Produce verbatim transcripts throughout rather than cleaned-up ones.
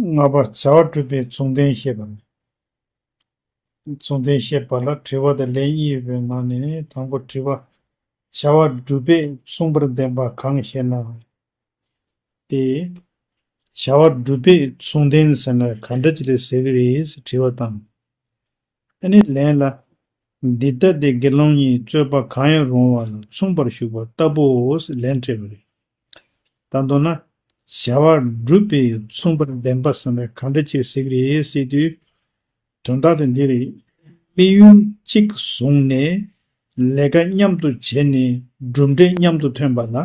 ལྔ་པ། བྱ་བ་སྒྲུབ་པའི་མཚུངས་ལྡན་བཤད་པ། མཚུངས་ལྡན་བཤད་པ་ལ་དྲི་བ་དང་ལན་གཉིས་ཡོད་པའི་ནང་ནས་དང་པོ་དྲི་བ། བྱ་བ་སྒྲུབ་པས་མཚུངས་པར་ལྡན་པ་གང་ཞེ་ན། དེ། བྱ་བ་སྒྲུབ་པས་མཚུངས་ལྡན་ཟེར་ན་ག་འདྲ་ཅིག་ལ་ཟེར་གི་རེད་ཟེར་དྲི་བ་དང་། ཨ་ནི་ལན་ལ། འདི་ལྟ་སྟེ་དགེ་སློང་གཉིས་རྩོད་པ་གང་ཡང་རུང་བ་ལ་མཚུངས་པར་ཞུགས་པ་ལྟ་བུའོ་ཟེར་ལན་སྤྲད་པ་རེད། ད་མདོར་ན། བྱ་བ་སྒྲུབ་པས་མཚུངས་པར་ལྡན་པ་ཟེར་ན་གང་འདྲ་ཅིག་ཟེར་གི་རེད་ཟེར་དུས། དོན་དག་དེ་འདི་རེད། དམིགས་ཡུལ་གཅིག་བཟུང་ནས་ལས་ཀ་མཉམ་དུ་བྱས་ནས་གྲུབ་འབྲས་མཉམ་དུ་ཐོན་པ་ལ།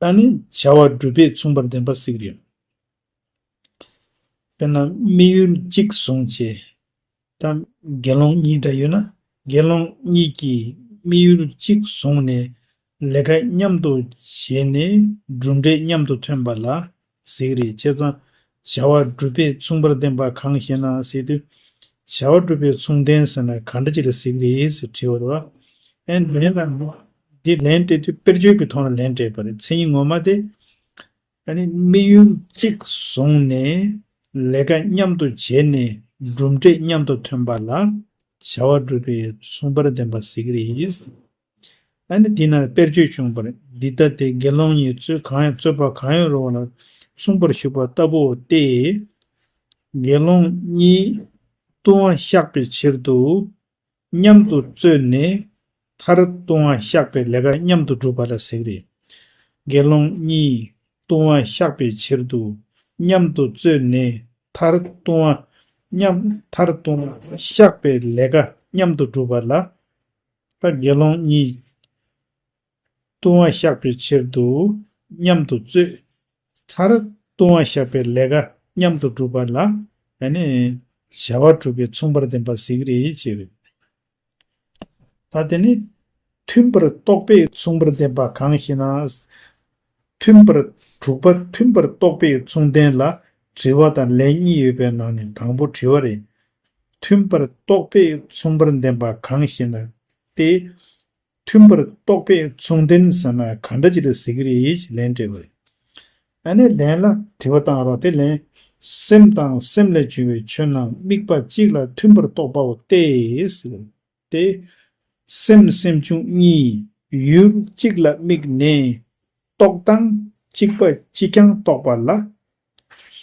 ཨ་ནི་བྱ་བ་སྒྲུབ་པས་མཚུངས་པར་ལྡན་པ་ཟེར་གི་རེད། དཔེར་ན་དམིགས་ཡུལ་གཅིག་བཟུང་བྱས། ད་དགེ་སློང་གཉིས་འདྲ་ཡོད་ན། དགེ་སློང་གཉིས་ཀྱིས་དམིགས་ཡུལ་གཅིག་བཟུང་ནས་ལས་ཀ་མཉམ་དུ་བྱས་ནས་གྲུབ་འབྲས་མཉམ་དུ་ཐོན་པ་ལ་ཟེར་གི་རེད། བྱས་ཙང་བྱ་བ་སྒྲུབ་པས་མཚུངས་པར་ལྡན་པ་གང་ཞེ་ན་ཟེར་དུས། བྱ་བ་སྒྲུབ་པའི་མཚུངས་ལྡན་ཟེར་ན་ག་འདྲ་ཅིག་ལ་ཟེར་གི་རེད་ཟེར་དྲི་བ་རེད་བ། ཨན་དེ་ལན་ལ། འདི་ལན་སྤྲད་དུས་དཔེར་བརྗོད་ཀྱི་ཐོག་ནས་ལན་སྤྲད་པ་རེད། མཚན་ཉིད་ངོ་མ་དེ། ཨ་ནི་དམིགས་ཡུལ་གཅིག་བཟུང་ནས་ལས་ཀ་མཉམ་དུ་བྱས་ནས་གྲུབ་འབྲས་མཉམ་དུ་ཐོན་པ་ལ་བྱ་བ་སྒྲུབ་པའི་མཚུངས་པར་ལྡན་པ་ཟེར་གི་རེད། ཨ་ནི་དེ་ན་དཔེར་བརྗོད་བྱུང་བ་རེད། འདི་ལྟ་སྟེ་དགེ་སློང་གཉིས་རྩོད་གང་ཡང་རྩོད་པ་གང་ཡང་རུང་བ་ལ་མཚུངས་པར་ཞུགས་པ་ལྟ་བུའོ་སྟེ། དགེ་སློང་གཉིས་ལྟུང་བ་བཤགས་པའི་ཕྱིར་དུ། མཉམ་དུ་རྩོད་ནས་མཐར་ལྟུང་བ་བཤགས་པའི་ལས་ཀ་མཉམ་དུ་སྒྲུབ་པ་ལ་ཟེར་གི་རེད། དགེ་སློང་གཉིས་ལྟུང་བ་བཤགས་པའི་ཕྱིར་དུ་མཉམ་དུ་རྩོད་ནས་མཐར་ལྟུང་བ་མཉམ་མཐར་ལྟུང་བ་བཤགས་པའི་ལས་ཀ་མཉམ་དུ་སྒྲུབ་པ་ལ། ད་དགེ་སློང་གཉིས་ལྟུང་བ་བཤགས་པའི་ཕྱིར་དུ་མཉམ་དུ་རྩོད། མཐར་ལྟུང་བ་བཤགས་པའི་ལས་ཀ་མཉམ་དུ་སྒྲུབ་པ་ལ་ཨ་ནི་བྱ་བ་གྲུབ་པའི་མཚུངས་པར་ལྡན་པ་ཟེར་གི་རེད་ཅེས་རེད། ད་དེ་ནི་མཐུན་པར་རྟོག་པས་མཚུངས་པར་ལྡན་པ་གང་ཞེ་ན། མཐུན་པར་དྲུག་པ་མཐུན་པར་རྟོག་པའི་མཚུངས་ལྡན་ལ་དྲི་བ་དང་ལན་གཉིས་ཡོད་པའི་ནང་ནས་དང་པོ་དྲི་བ་རེད། མཐུན་པར་རྟོག་པས་མཚུངས་པར་ལྡན་པ་གང་ཞེ་ན། དེ། མཐུན་པར་རྟོག་པའི་མཚུངས་ལྡན་ཟེར་ན་ག་འདྲ་ཅིག་ལ་ཟེར་གི་རེད་ཅེས་ལན་སྤྲད་པ་རེད། ཨ་ནི་ལན་ལ་དྲི་བ་བཏང་རོགས། དེ་ལན། སེམས་དང་སེམས་ལས་བྱུང་བའི་ཆོས་རྣམས་དམིགས་པ་གཅིག་ལ་མཐུན་པར་རྟོག་པའོ་སྟེ་ཟེར། ཏེ། སེམས་སེམས་བྱུང་གཉིས་ཡུལ་གཅིག་ལ་དམིགས་ནས་རྟོག་སྟངས་གཅིག་པ་གཅིག་རྐྱང་རྟོགས་པ་ལ།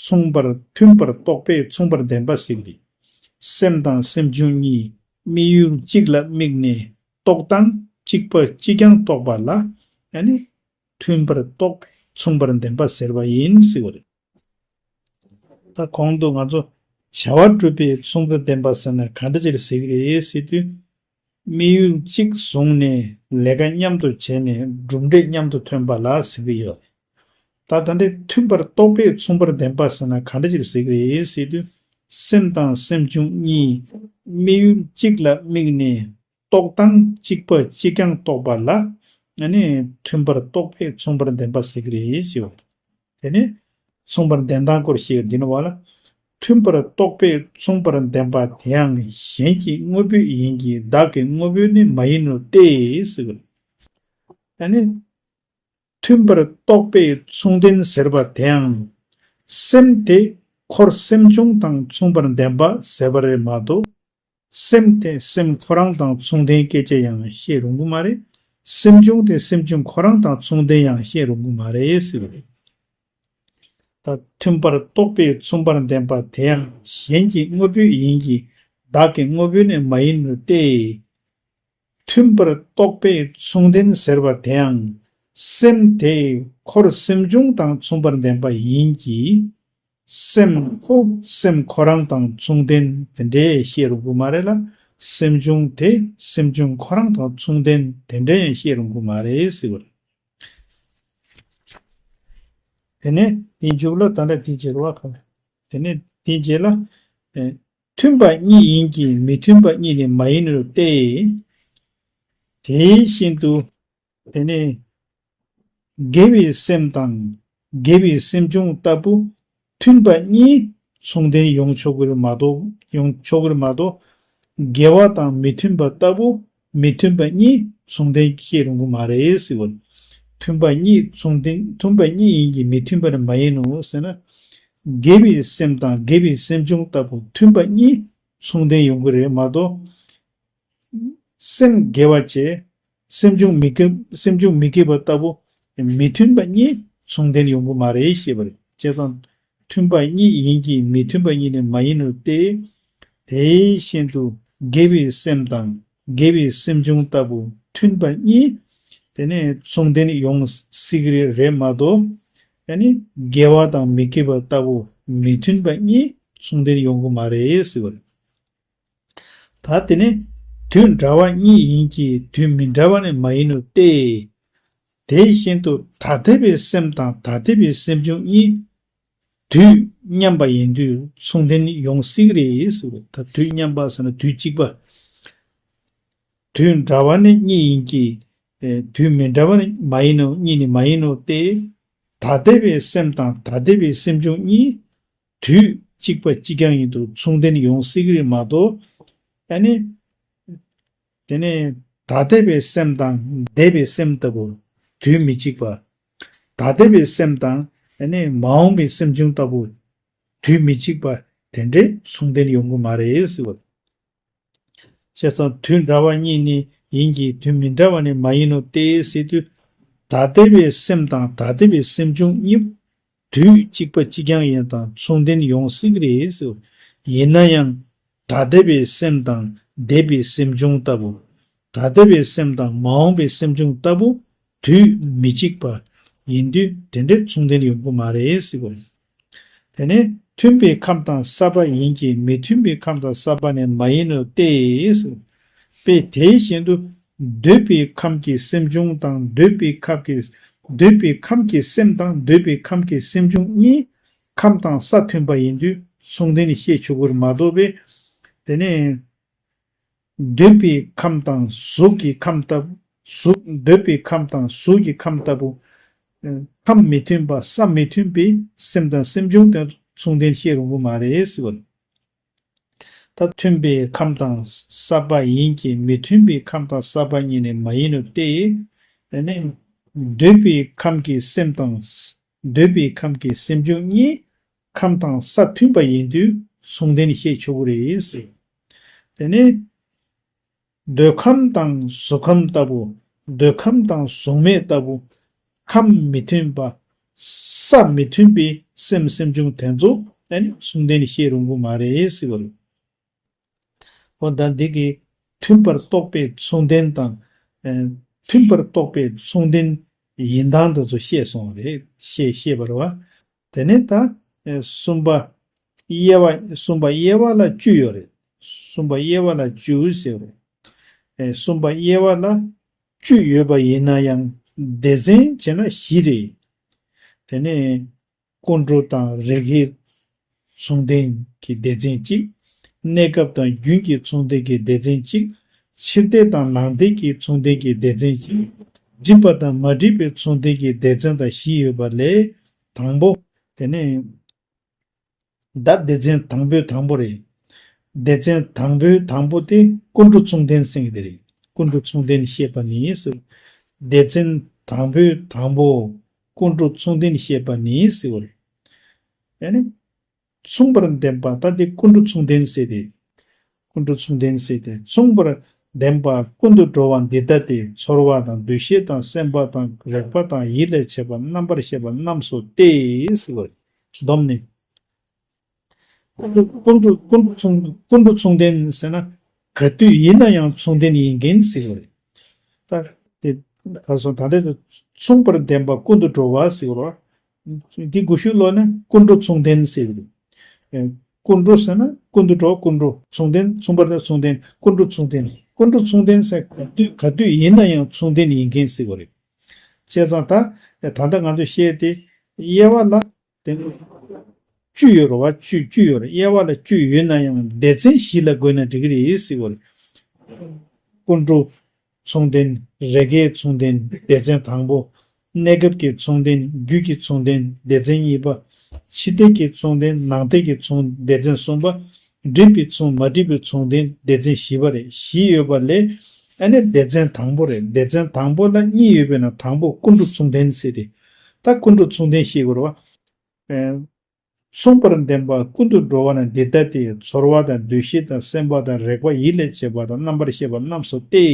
མཚུངས་པར་མཐུན་པར་རྟོག་པས་མཚུངས་པར་ལྡན་པ་ཟེར་གི་རེད། སེམས་དང་སེམས་བྱུང་གཉིས་དམིགས་ཡུལ་གཅིག་ལ་དམིགས་ནས་རྟོག་སྟངས་གཅིག་པ་གཅིག་རྐྱང་རྟོགས་པ་ལ་ཨ་ནི་མཐུན་པར་རྟོག་པས་མཚུངས་པར་ལྡན་པ་ཟེར་བ་ཡིན་ཟེར་བ་རེད། ད་གོང་དུ་ང་ཚོ་བྱ་བ་གྲུབ་པའི་མཚུངས་པར་ལྡན་པ་ཟེར་ན་ག་འདྲ་ཅིག་ཟེར་གི་རེད་ཟེར་དུས། དམིགས་ཡུལ་གཅིག་བཟུང་ནས་ལས་ཀ་མཉམ་དུ་བྱས་ནས་གྲུབ་འབྲས་མཉམ་དུ་ཐོན་པ་ལ་ཟེར་གི་ཡོད། ད་ད་འདི་མཐུན་པར་རྟོག་པས་མཚུངས་པར་ལྡན་པ་ཟེར་ན་ག་འདྲ་ཅིག་ཟེར་གི་རེད་ཟེར་དུས། སེམས་དང་སེམས་བྱུང་གཉིས་དམིགས་ཡུལ་གཅིག་ལ་དམིགས་ནས་རྟོག་སྟངས་གཅིག་པ་གཅིག་རྐྱང་རྟོགས་པ་ལ་ཨ་ནི་མཐུན་པར་རྟོག་པས་མཚུངས་པར་ལྡན་པ་ཟེར་གི་རེད་ཞེས། དེ་ནས་མཚུངས་པར་ལྡན་སྟངས་སྐོར་ཞིག་འདི་ནི་བ་ལ། མཐུན་པར་རྟོག་པས་མཚུངས་པར་ལྡན་པ་དེ་ཡང་གཞན་གྱི་དངོས་པོ་ཡིན་གྱི་བདག་གི་དངོས་པོ་ནི་མ་ཡིན་ནོ་སྟེ་ཟེར་གི་རེད། ཨ་ནི། མཐུན་པར་རྟོག་པའི་མཚུངས་ལྡན་ཟེར་བ་དེའང་། སེམས་དེ་འཁོར་སེམས་བྱུང་དང་མཚུངས་པར་ལྡན་པ་ཟེར་བ་རེད་མ་གཏོགས། སེམས་དེ་སེམས་ཁོ་རང་དང་མཚུངས་ལྡན་སྐད་ཆ་ཡང་བཤད་རུང་གི་མ་རེད། སེམས་བྱུང་དེ་སེམས་བྱུང་ཁོ་རང་དང་མཚུངས་ལྡན་ཡང་བཤད་རུང་གི་མ་རེད་ཟེར་བ་རེད། ད་མཐུན་པར་རྟོག་པའི་མཚུངས་པར་ལྡན་པ་དེ་ཡང་གཞན་གྱི་དངོས་པོ་ཡིན་གྱི་བདག་གི་དངོས་པོ་ནི་མ་ཡིན་ནོ་སྟེ། མཐུན་པར་རྟོག་པའི་མཚུངས་ལྡན་ཟེར་བ་དེའང་སེམས་དེ་འཁོར་སེམས་བྱུང་དང་མཚུངས་པར་ལྡན་པ་ཡིན་གྱི། སེམས་འཁོར་སེམས་ཁོ་རང་དང་མཚུངས་ལྡན་དེ་འདྲའི་བཤད་རུང་གི་མ་རེད་ལ། སེམས་བྱུང་དེ་སེམས་བྱུང་ཁོ་རང་དང་མཚུངས་ལྡན་དེ་འདྲའི་ཡང་བཤད་རུང་གི་མ་རེད་ཟེར་བ་རེད། དེ་ནས་དེའི་མཇུག་ལ་ད་ལྟ་དེའི་རྗེས་ལ་བ་ག་ལ། དེ་ནས་དེའི་རྗེས་ལ། མཐུན་པ་གཉིས་ཡིན་གྱི་མི་མཐུན་པ་གཉིས་ནི་མ་ཡིན་ནོ་སྟེ། དེ་བཞིན་དུ། དེ་ནས་དགེ་བའི་སེམས་དང་དགེ་བའི་སེམས་བྱུང་ལྟ་བུ་མཐུན་པ་གཉིས་མཚུངས་ལྡན་ཡོང་ཆོག་གི་རེད་མ་གཏོགས་ཡོང་ཆོག་གི་རེད་མ་གཏོགས། དགེ་བ་དང་མི་མཐུན་པ་ལྟ་བུ་མི་མཐུན་པ་གཉིས་མཚུངས་ལྡན་བཤད་རུང་གི་མ་རེད་ཟེར་བ། མཐུན་པ་གཉིས་མཚུངས་ལྡན་མཐུན་པ་གཉིས་ཡིན་གྱི་མི་མཐུན་པ་ནི་མ་ཡིན་ནོ་ཟེར་ན། དགེ་བའི་སེམས་དང་དགེ་བའི་སེམས་བྱུང་ལྟ་བུ་མཐུན་པ་གཉིས་མཚུངས་ལྡན་ཡོང་གི་རེད་མ་གཏོགས། སེམས་དགེ་བ་བྱས། སེམས་བྱུང་མི་དགེ། སེམས་བྱུང་མི་དགེ་བ་ལྟ་བུ་མི་མཐུན་པ་གཉིས་མཚུངས་ལྡན་ཡོང་གི་མ་རེད་ཞེས་པ་རེད། བྱས་ཙང་མཐུན་པ་གཉིས་ཡིན་གྱི་མི་མཐུན་པ་གཉིས་ནི་མ་ཡིན་ནོ་སྟེ། དེ་བཞིན་དུ་དགེ་བའི་སེམས་དང་དགེ་བའི་སེམས་བྱུང་ལྟ་བུ་མཐུན་པ་གཉིས་དེ་ནས་མཚུངས་ལྡན་ཡོང་སྲིད་ཀྱི་རེད་མ་གཏོགས། ཡང་ན་དགེ་བ་དང་མི་དགེ་བ་ལྟ་བུ་མི་མཐུན་པ་གཉིས་མཚུངས་ལྡན་ཡོང་གི་མ་རེད་ཟེར་བ་རེད། ད་དེ་ནི་དུས་འདྲ་བ་གཉིས་ཡིན་གྱི་དུས་མི་འདྲ་བ་ནི་མ་ཡིན་ནོ་སྟེ། དེ་བཞིན་དུ་ཐ་དད་པའི་སེམས་དང་ཐ་དད་པའི་སེམས་བྱུང་གཉིས་དུས་མཉམ་པ་ཡིན་དུས་མཚུངས་ལྡན་ཡོང་སྲིད་ཀྱི་རེད་ཟེར་བ། ད་དུས་མཉམ་པ་ཟེར་ན་དུས་གཅིག་པ། དུས་འདྲ་བ་ནི་གཉིས་ཡིན་གྱི། ཨེ། དུས་མི་འདྲ་བ་ནི་མ་ཡིན་ནོ། གཉིས་ནི་མ་ཡིན་ནོ་སྟེ། ཐ་དད་པའི་སེམས་དང་ཐ་དད་པའི་སེམས་བྱུང་གཉིས་དུས་གཅིག་པ་གཅིག་རྐྱང་ཡིན་དུས་མཚུངས་ལྡན་ཡོང་སྲིད་ཀྱི་རེད་མ་གཏོགས། ཨ་ནི། དེ་ནས་ཐ་དད་པའི་སེམས་དང་འདས་པའི་སེམས་ལྟ་བུ་དུས་མི་གཅིག་པ། ཐ་དད་པའི་སེམས་དང་ཨ་ནི་མ་འོངས་པའི་སེམས་བྱུང་ལྟ་བུ་དུས་མི་གཅིག་པ་དེ་འདྲའི་མཚུངས་ལྡན་ཡོང་གི་མ་རེད་ཟེར་བ། བྱས་ཙང་དུས་འདྲ་བ་གཉིས་ནི་ཡིན་གྱི་དུས་མི་འདྲ་བ་ནི་མ་ཡིན་ནོ་སྟེ་ཟེར་དུས། ཐ་དད་པའི་སེམས་དང་ཐ་དད་པའི་སེམས་བྱུང་གཉིས་པོ་དུས་གཅིག་པ་གཅིག་རྐྱང་ཡིན་དང་མཚུངས་ལྡན་ཡོང་སྲིད་ཀྱི་རེད་ཟེར། ཡིན་ན་ཡང་ཐ་དད་པའི་སེམས་དང་འདས་པའི་སེམས་བྱུང་ལྟ་བུ། ཐ་དད་པའི་སེམས་དང་མ་འོངས་པའི་སེམས་བྱུང་ལྟ་བུ་དུས་མི་གཅིག་པ་ཡིན་དུས་དེ་འདྲའི་མཚུངས་ལྡན་ཡོང་གི་མ་རེད་ཟེར་བ། དེ་ནས་མཐུན་པའི་ཁམས་དང་ས་པ་ཡིན་གྱི་མི་མཐུན་པའི་ཁམས་དང་ས་པ་ནི་མ་ཡིན་ནོ་སྟེ། དཔེ་དེ་བཞིན་དུ་འདོད་པའི་ཁམས་ཀྱི་སེམས་བྱུང་དང་འདོད་པའི་ཁམས་ཀྱི། འདོད་པའི་ཁམས་ཀྱི་སེམས་དང་འདོད་པའི་ཁམས་ཀྱི་སེམས་བྱུང་གཉིས་ཁམས་དང་ས་མཐུན་པ་ཡིན་དུས་མཚུངས་ལྡན་བཤད་ཆོག་གི་རེད་མ་གཏོགས་པས། དེ་ནས། འདོད་པའི་ཁམས་དང་གཟུགས་ཀྱི་ཁམས་ལྟ་བུ། གཟུགས། འདོད་པའི་ཁམས་དང་གཟུགས་ཀྱི་ཁམས་ལྟ་བུ། ཨ། ཁམས་མི་མཐུན་པ་ས་མི་མཐུན་པའི་སེམས་དང་སེམས་བྱུང་དེ་མཚུངས་ལྡན་བཤད་རུང་བོ་མ་རེད་ཟེར་བ། ད་མཐུན་པའི་ཁམས་དང་ས་པ་ཡིན་གྱི་མི་མཐུན་པའི་ཁམས་དང་ས་པ་གཉིས་ནི་མ་ཡིན་ནོ་སྟེ། དེ་ནི་འདོད་པའི་ཁམས་ཀྱི་སེམས་དང་། འདོད་པའི་ཁམས་ཀྱི་སེམས་བྱུང་གཉིས་ཁམས་དང་ས་མཐུན་པ་ཡིན་དུས་མཚུངས་ལྡན་བཤད་ཆོག་གི་རེད་ཟེར། དེ་ནི། འདོད་ཁམས་དང་གཟུགས་ཁམས་ལྟ་བུ། འདོད་ཁམས་དང་གཟུགས་མེད་ལྟ་བུ། ཁམས་མི་མཐུན་པ། ས་མི་མཐུན་པའི་སེམས་སེམས་བྱུང་དེ་ཚོ་ཨ་ནི་མཚུངས་ལྡན་བཤད་རུང་བོ་མ་རེད་ཟེར་བ་རེད། འོ་ད་འདི་གི་མཐུན་པར་གཏོགས་པའི་མཚུངས་ལྡན་དང་། ཨ། མཐུན་པར་གཏོགས་པའི་མཚུངས་ལྡན་ཡིན་སྟངས་དེ་ཚོ་བཤད་སོང་བ་རེད། བཤད་བཤད་པ་རེད་བ། དེ་ནས་ད། ཨེ། གསུམ་པ། དབྱེ་བ། གསུམ་པ་དབྱེ་བ་ལ་བཅུ་ཡོད་རེད། གསུམ་པ་དབྱེ་བ་ལ་བཅུ་ཟེར་བ་རེད། ཨེ། གསུམ་པ་དབྱེ་བ་ལ་བཅུ་ཡོད་པ་ཡིན་ན་ཡང་སྡེ་ཚན་བྱས་ན་བཞི་རེད། དེ་ནས་ཀུན་འགྲོ་དང་རེ་འགའི་མཚུངས་ལྡན་གྱི་སྡེ་ཚན་གཅིག། གནས་སྐབས་དང་རྒྱུན་གྱི་མཚུངས་ལྡན་གྱི་སྡེ་ཚན་གཅིག། ཕྱི་ལྡན་དང་ནང་ལྡན་གྱི་མཚུངས་ལྡན་གྱི་སྡེ་ཚན་གཅིག། སྒྲིབ་པ་དང་མ་སྒྲིབ་པའི་མཚུངས་ལྡན་གྱི་སྡེ་ཚན་དང་བཞི་ཡོད་པ་ལས། དང་པོ། དེ་ནས། ད་སྡེ་ཚན་དང་པོའི་དང་པོ་རེད། སྡེ་ཚན་དང་པོའི་དང་པོ་དེ་ཀུན་འགྲོ་མཚུངས་ལྡན་ཟེར་གྱི་དེ་རེད། ཀུན་འགྲོ་མཚུངས་ལྡན་བཤད་པ་ནི་ཟེར། སྡེ་ཚན་དང་པོའི་དང་པོ་ཀུན་འགྲོ་མཚུངས་ལྡན་བཤད་པ་ནི་ཟེར་བ་རེད། ཡང་ན། མཚུངས་པར་ལྡན་པ་ད་དེ་ཀུན་འགྲོ་མཚུངས་ལྡན་ཟེར་ཏེ། ཀུན་འགྲོ་མཚུངས་ལྡན་ཟེར་ཏེ། མཚུངས་པར་ལྡན་པ་ཀུན་ཏུ་འགྲོ་བ་འདི་ལྟ་སྟེ། ཚོར་བ་དང་འདུ་ཤེས་དང་སེམས་པ་དང་རེག་པ་དང་ཡིད་ལ་བྱེད་པ་རྣམ་པར་ཤེས་པ་རྣམས་སོ་སྟེ་ཟེར་བ་རེད། སྡོམ་ནི། ཀུན་འགྲོ་ཀུན་འགྲོ་ཀུན་འགྲོ་མཚུངས་ཀུན་འགྲོ་མཚུངས་ལྡན་ཟེར་ན་ག་དུས་ཡིན་ན་ཡང་མཚུངས་ལྡན་ཡིན་མཁན་ཟེར་བ་རེད། ད་དེ་ག་སོང་ད་ལྟ་དུ་མཚུངས་པར་ལྡན་པ་ཀུན་ཏུ་འགྲོ་བ་ཟེར་བ་རེད། འདི་གོ་ཤུགས་ལོག་ན་ཀུན་འགྲོ་མཚུངས་ལྡན་ཟེར་བ་རེད། ཀུན་འགྲོ་ཟེར་ན་ཀུན་ཏུ་འགྲོ་ཀུན་འགྲོ་མཚུངས་ལྡན་མཚུངས་པར་ལྡན་མཚུངས་ལྡན་ཀུན་འགྲོ་མཚུངས་ལྡན་ཀུན་འགྲོ་མཚུངས་ལྡན་ཟེར་ག་དུས་ག་དུས་ཡིན་ན་ཡང་མཚུངས་ལྡན་ཡིན་མཁན་ཟེར་བ་རེད། བྱས་ཙང་ད་ད་ལྟ་ང་ཚོས་བཤད་དེ་དབྱེ་བ་ལ། དེ་ནི་བཅུ་ཡོད་རེད་བ། བཅུ་བཅུ་ཡོད་རེད། དབྱེ་བ་ལ་བཅུ་ཡོད་ན་ཡང་སྡེ་ཚན་བཞི་ལ་བགོས་ན་འགྲིག་གི་རེད་ཟེར་བ་རེད། ཀུན་འགྲོ་མཚུངས་ལྡན། རེ་འགའི་མཚུངས་ལྡན་སྡེ་ཚན་དང་པོ། གནས་སྐབས་ཀྱི་མཚུངས་ལྡན་རྒྱུད་ཀྱི་མཚུངས་ལྡན་སྡེ་ཚན་གཉིས་པ། ཕྱི་ལྡན་གྱི་མཚུངས་ལྡན་ནང་ལྡན་གྱི་མཚུངས་སྡེ་ཚན་གསུམ་པ། སྒྲིབ་པའི་མཚུངས་མ་སྒྲིབ་པའི་མཚུངས་ལྡན་སྡེ་ཚན་བཞི་པ་རེད། བཞི་ཡོད་པ་ལས་ཨ་ནི་སྡེ་ཚན་དང་པོ་རེད། སྡེ་ཚན་དང་པོ་ལ་གཉིས་ཡོད་པས་ན་དང་པོ་ཀུན་འགྲོ་མཚུངས་ལྡན་ཟེར་ཏེ། ད་ཀུན་འགྲོ་མཚུངས་ལྡན་ཞེས་དགོས་རེད་བ། ཨེ། མཚུངས་པར་ལྡན་པ་ཀུན་ཏུ་འགྲོ་བ་ནི་འདི་ལྟ་སྟེ། ཚོར་བ་དང་འདུ་ཤེས་དང་སེམས་པ་དང་རེག་པ་ཡིད་ལ་བྱེད་པ་དང་རྣམ་པར་ཤེས་པ་རྣམས་སུ་སྟེ།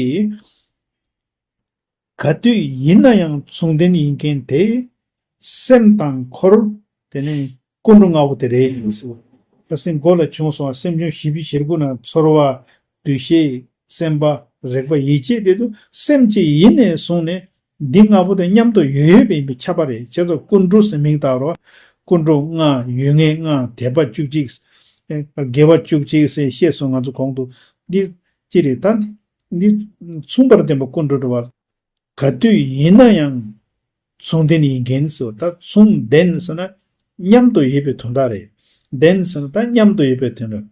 ག་དུས་ཡིན་ན་ཡང་མཚུངས་ལྡན་ཡིན་མཁན་དེ། སེམས་དང་འཁོར། དེ་ནི་ཀུན་འགྲོ་ལྔ་པོ་དེ་རེད། ད་སེམས་མགོ་ལ་བྱུང་སོང་བ། སེམས་བྱུང་བཞི་བཅུ་ཞེ་དགུ་ན་ཚོར་བ། འདུ་ཤེས། སེམས་པ། རེག་པ། ཡིད་བྱེད་དེ་ཚོ་སེམས་ཀྱི་ཡིན་ནས་བཟུང་ནས་འདི་ལྔ་པོ་དེ་མཉམ་དུ་ཡོད་ཡོད་པ་ཡིན་པའི་ཁྱབ་པ་རེད། བྱས་ཙང་ཀུན་འགྲོ་ཟེར་མིང་བཏགས་རོགས། ཀུན་འགྲོ་ལྔ། ཡོད་ངེས་ལྔ། དད་པ་བཅུ་གཅིག། དགེ་བ་བཅུ་གཅིག་ཟེར་བཤད་སོང་ང་ཚོ་གོང་དུ། འདི་ཅི་རེད། ད་འདི་མཚུངས་པར་ལྡན་པ་ཀུན་འགྲོ་འགྲོ་བ། ག་དུས་ཡིན་ན་ཡང་མཚུངས་ལྡན་ཡིན་མཁན་ཟེར་བ། ད་མཚུངས་ལྡན་ཟེར་ན་མཉམ་དུ་ཡོད་པའི་དོན་དག་རེད། ལྡན་ཟེར་ན་ད་མཉམ་དུ་ཡོད་པའི་དོན་རེད།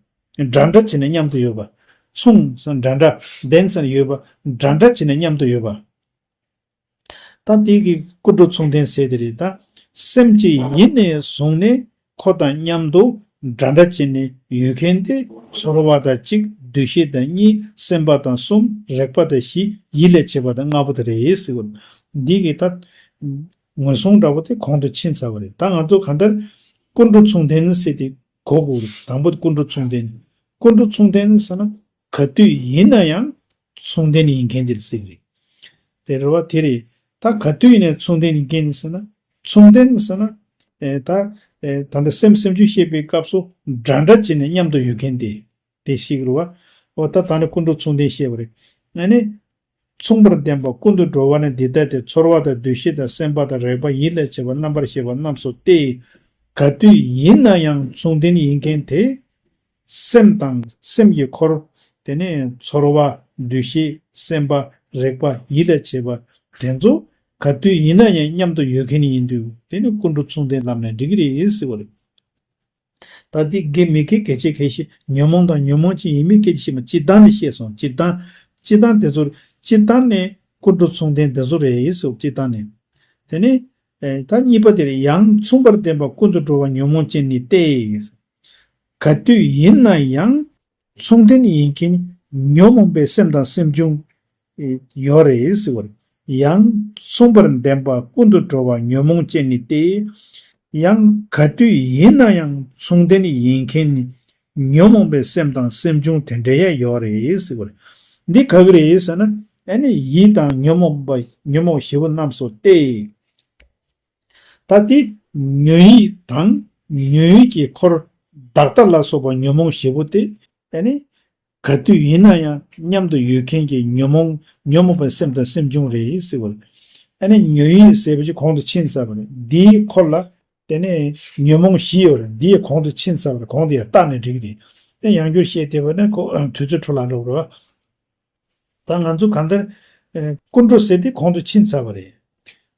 འདྲ་འདྲ་བྱས་ནས་མཉམ་དུ་ཡོད་པ། མཚུངས་ཟེར་ན་འདྲ་འདྲ། ལྡན་ཟེར་ན་ཡོད་པ། འདྲ་འདྲ་བྱས་ནས་མཉམ་དུ་ཡོད་པ། ད་དེ་གི་ཀུན་འགྲོ་མཚུངས་ལྡན་ཟེར་དེ་རེད། ད་སེམས་ཀྱི་ཡིན་ནས་བཟུང་ནས་ཁོ་དང་མཉམ་དུ་འདྲ་འདྲ་བྱས་ནས་ཡོད་མཁན་དེ། ཚོར་བ་དང་གཅིག། འདུ་ཤེས་དང་གཉིས། སེམས་པ་དང་གསུམ། རེག་པ་དང་བཞི། ཡིད་ལ་བྱེད་པ་དང་ལྔ་པོ་དེ་རེད་ཟེར་བ། འདི་གི་ད་ངོས་བཟུང་འདྲ་པོ་དེ་གོང་དུ་ཕྱིན་ཚར་བ་རེད། ད་ང་ཚོ་གང་ལྟར་ཀུན་འགྲོ་མཚུངས་ལྡན་ཟེར་དེ་གོ་དགོས་རེད། དང་པོ་ཀུན་འགྲོ་མཚུངས་ལྡན། ཀུན་འགྲོ་མཚུངས་ལྡན་ཟེར་ན་ག་དུས་ཡིན་ན་ཡང་མཚུངས་ལྡན་ཡིན་མཁན་དེ་ཟེར་གི་རེད། དེ་རེད་བ། དེ་རེད། ད་ག་དུས་ཡིན་ནའི་མཚུངས་ལྡན་ཡིན་མཁན་ཟེར་ན། མཚུངས་ལྡན་ཟེར་ན། ཨེ་ད། ཨེ་ད་ལྟ་སེམས་སེམས་བྱུང་བཤད་པའི་སྐབས་སུ་འདྲ་འདྲ་བྱས་ནས་མཉམ་དུ་ཡོད་མཁན་དེ། དེ་ཞིག་རེད་བ། འོ་ད་ད་ནི་ཀུན་འགྲོ་མཚུངས་ལྡན་བཤད་པ་རེད། ཨ་ནི། མཚུངས་པར་ལྡན་པ་ཀུན་ཏུ་འགྲོ་བ་ནི་འདི་ལྟ་སྟེ། ཚོར་བ་དང་འདུ་ཤེས་དང་སེམས་པ་དང་རེག་པ་ཡིད་ལ་བྱེད་པ་རྣམ་པར་ཤེས་པ་རྣམས་སུ་སྟེ། ག་དུས་ཡིན་ན་ཡང་མཚུངས་ལྡན་ཡིན་མཁན་དེ། སེམས་དང་སེམས་ཀྱི་འཁོར། དེ་ནས་ཚོར་བ། འདུ་ཤེས། སེམས་པ། རེག་པ། ཡིད་ལ་བྱེད་པ། དེ་ཚོ་ག་དུས་ཡིན་ན་ཡང་མཉམ་དུ་ཡོད་མཁན་ཡིན་དུས། དེ་ནི་ཀུན་འགྲོ་མཚུངས་ལྡན་ལབ་ནས་འགྲིག་གི་རེད་ཟེར་བ་རེད། ད་འདི་དགེ་མི་དགེ་གལ་ཆེ་གལ་ཆེ། ཉོན་མོངས་དང་ཉོན་མོངས་ཅན་ཡིན་མིན་སྐད་ཆ་བཤད་མ། སྤྱིར་བཏང་ནས་བཤད་སོང་། སྤྱིར་བཏང་། སྤྱིར་བཏང་དེ་ཚོར། སྤྱིར་བཏང་ནས་ཀུན་འགྲོ་མཚུངས་ལྡན་དེ་ཚོ་རེད་ཟེར། སྤྱིར་བཏང་ནས། དེ་ནས། ཨེ་ད་གཉིས་པ་དེ་རེད། ཡང་མཚུངས་པར་ལྡན་པ་ཀུན་ཏུ་འགྲོ་བ་ཉོན་མོངས་ཅན་ནི་སྟེ། ག་དུས་ཡིན་ན་ཡང་མཚུངས་ལྡན་ཡིན་མཁན་ཉོན་མོངས་པའི་སེམས་དང་སེམས་བྱུང་ཡོད་རེད་ཟེར་བ་རེད། ཡང་མཚུངས་པར་ལྡན་པ་ཀུན་ཏུ་འགྲོ་བ་ཉོན་མོངས་ཅན་ནི་སྟེ། ཡང་ག་དུས་ཡིན་ན་ཡང་མཚུངས་ལྡན་ཡིན་མཁན་ཉོན་མོངས་པའི་སེམས་དང་སེམས་བྱུང་དེ་འདྲ་ཡང་ཡོད་རེད་ཟེར་བ་རེད། འདི་ག་གི་རེད་ཟེར་ན། ཨ་ནི་ཡིད་དང་ཉོན་མོངས་པ། ཉོན་མོངས་བཞི་པོ་རྣམས་སུ་སྟེ། ད་དེ་ཉོན་ཡིད་དང་ཉོན་ཡིད་ཀྱི་འཁོར་བདག་ལྟ་ལ་སོགས་པ་ཉོན་མོངས་བཞི་པོ་དེ། ཨ་ནི་ག་དུས་ཡིན་ན་ཡང་མཉམ་དུ་ཡོད་མཁན་གྱི་ཉོན་མོངས། ཉོན་མོངས་པའི་སེམས་དང་སེམས་བྱུང་རེད་ཟེར་བ་རེད། ཨ་ནི་ཉོན་ཡིད་ཟེར་བ་ཅིག་གོང་དུ་ཕྱིན་ཚར་བ་རེད། འདིའི་འཁོར་ལ་དེ་ནས་ཉོན་མོངས་བཞི་ཡོད་རེད། འདིའི་གོང་དུ་ཕྱིན་ཚར་བ་རེད། གོང་དུ་ཡང་བརྟགས་ནས་འགྲིག་གི་རེད། དེ་ཡང་བསྐྱར་བཤད་བསྡད་པ་ན་ཁོ་དུས་ཚོད་འཕྲོ་བརླག་འགྲོ་གི་རེད། ད་ང་ཚོ་གང་ལྟར། ཨེ་ཀུན་འགྲོ་ཟེར་དེ་གོང་དུ་ཕྱིན་ཚར་བ་རེད།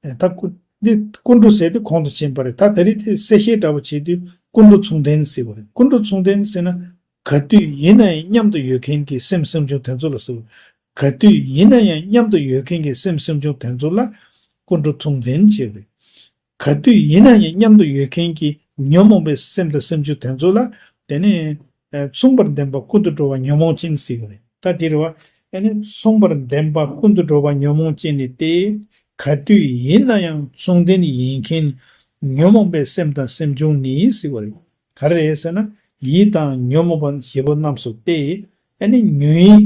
ཨེ་ད་ཀུ་འདི་ཀུན་འགྲོ་ཟེར་དེ་གོང་དུ་ཕྱིན་པ་རེད། ད་དེ་རིང་དེ་གསལ་བཤད་འདྲ་པོ་བྱེད་དུས་ཀུན་འགྲོ་མཚུངས་ལྡན་ཟེར་བ་རེད། ཀུན་འགྲོ་མཚུངས་ལྡན་ཟེར་ན། ག་དུས་ཡིན་ན་ཡང་མཉམ་དུ་ཡོད་མཁན་གྱི་སེམས་སེམས་བྱུང་དེ་ཚོ་ལ་ཟེར་བ། ག་དུས་ཡིན་ན་ཡང་མཉམ་དུ་ཡོད་མཁན་གྱི་སེམས་སེམས་བྱུང་དེ་ཚོ་ལ་ཀུན་འགྲོ་མཚུངས་ལྡན་ཟེར་བ་རེད། ག་དུས་ཡིན་ན་ཡང་མཉམ་དུ་ཡོད་མཁན་གྱི་ཉོན་མོངས་པའི་སེམས་དང་སེམས་བྱུང་དེ་ཚོ་ལ། དེ་ནས་ཨ་མཚུངས་པར་ལྡན་པ་ཀུན་ཏུ་འགྲོ་བ་ཉོན་མོངས་ཅན་ཟེར་གྱི་རེད། ད་དེ་རེད་བ། ཨ་ནི་མཚུངས་པར་ལྡན་པ་ཀུན་ཏུ་འགྲོ་བ་ཉོན་མོངས་ཅན་ནི་སྟེ། ག་དུས་ཡིན་ན་ཡང་མཚུངས་ལྡན་ཡིན་མཁན་ཉོན་མོངས་པའི་སེམས་དང་སེམས་བྱུང་ནི་ཟེར་བ་རེད། ག་རེ་རེད་ཟེར་ན། ཡིད་དང་ཉོན་མོངས་པ་བཞི་པོ་རྣམས་སུ་སྟེ། ཨ་ནི་ཉོན་ཡིད།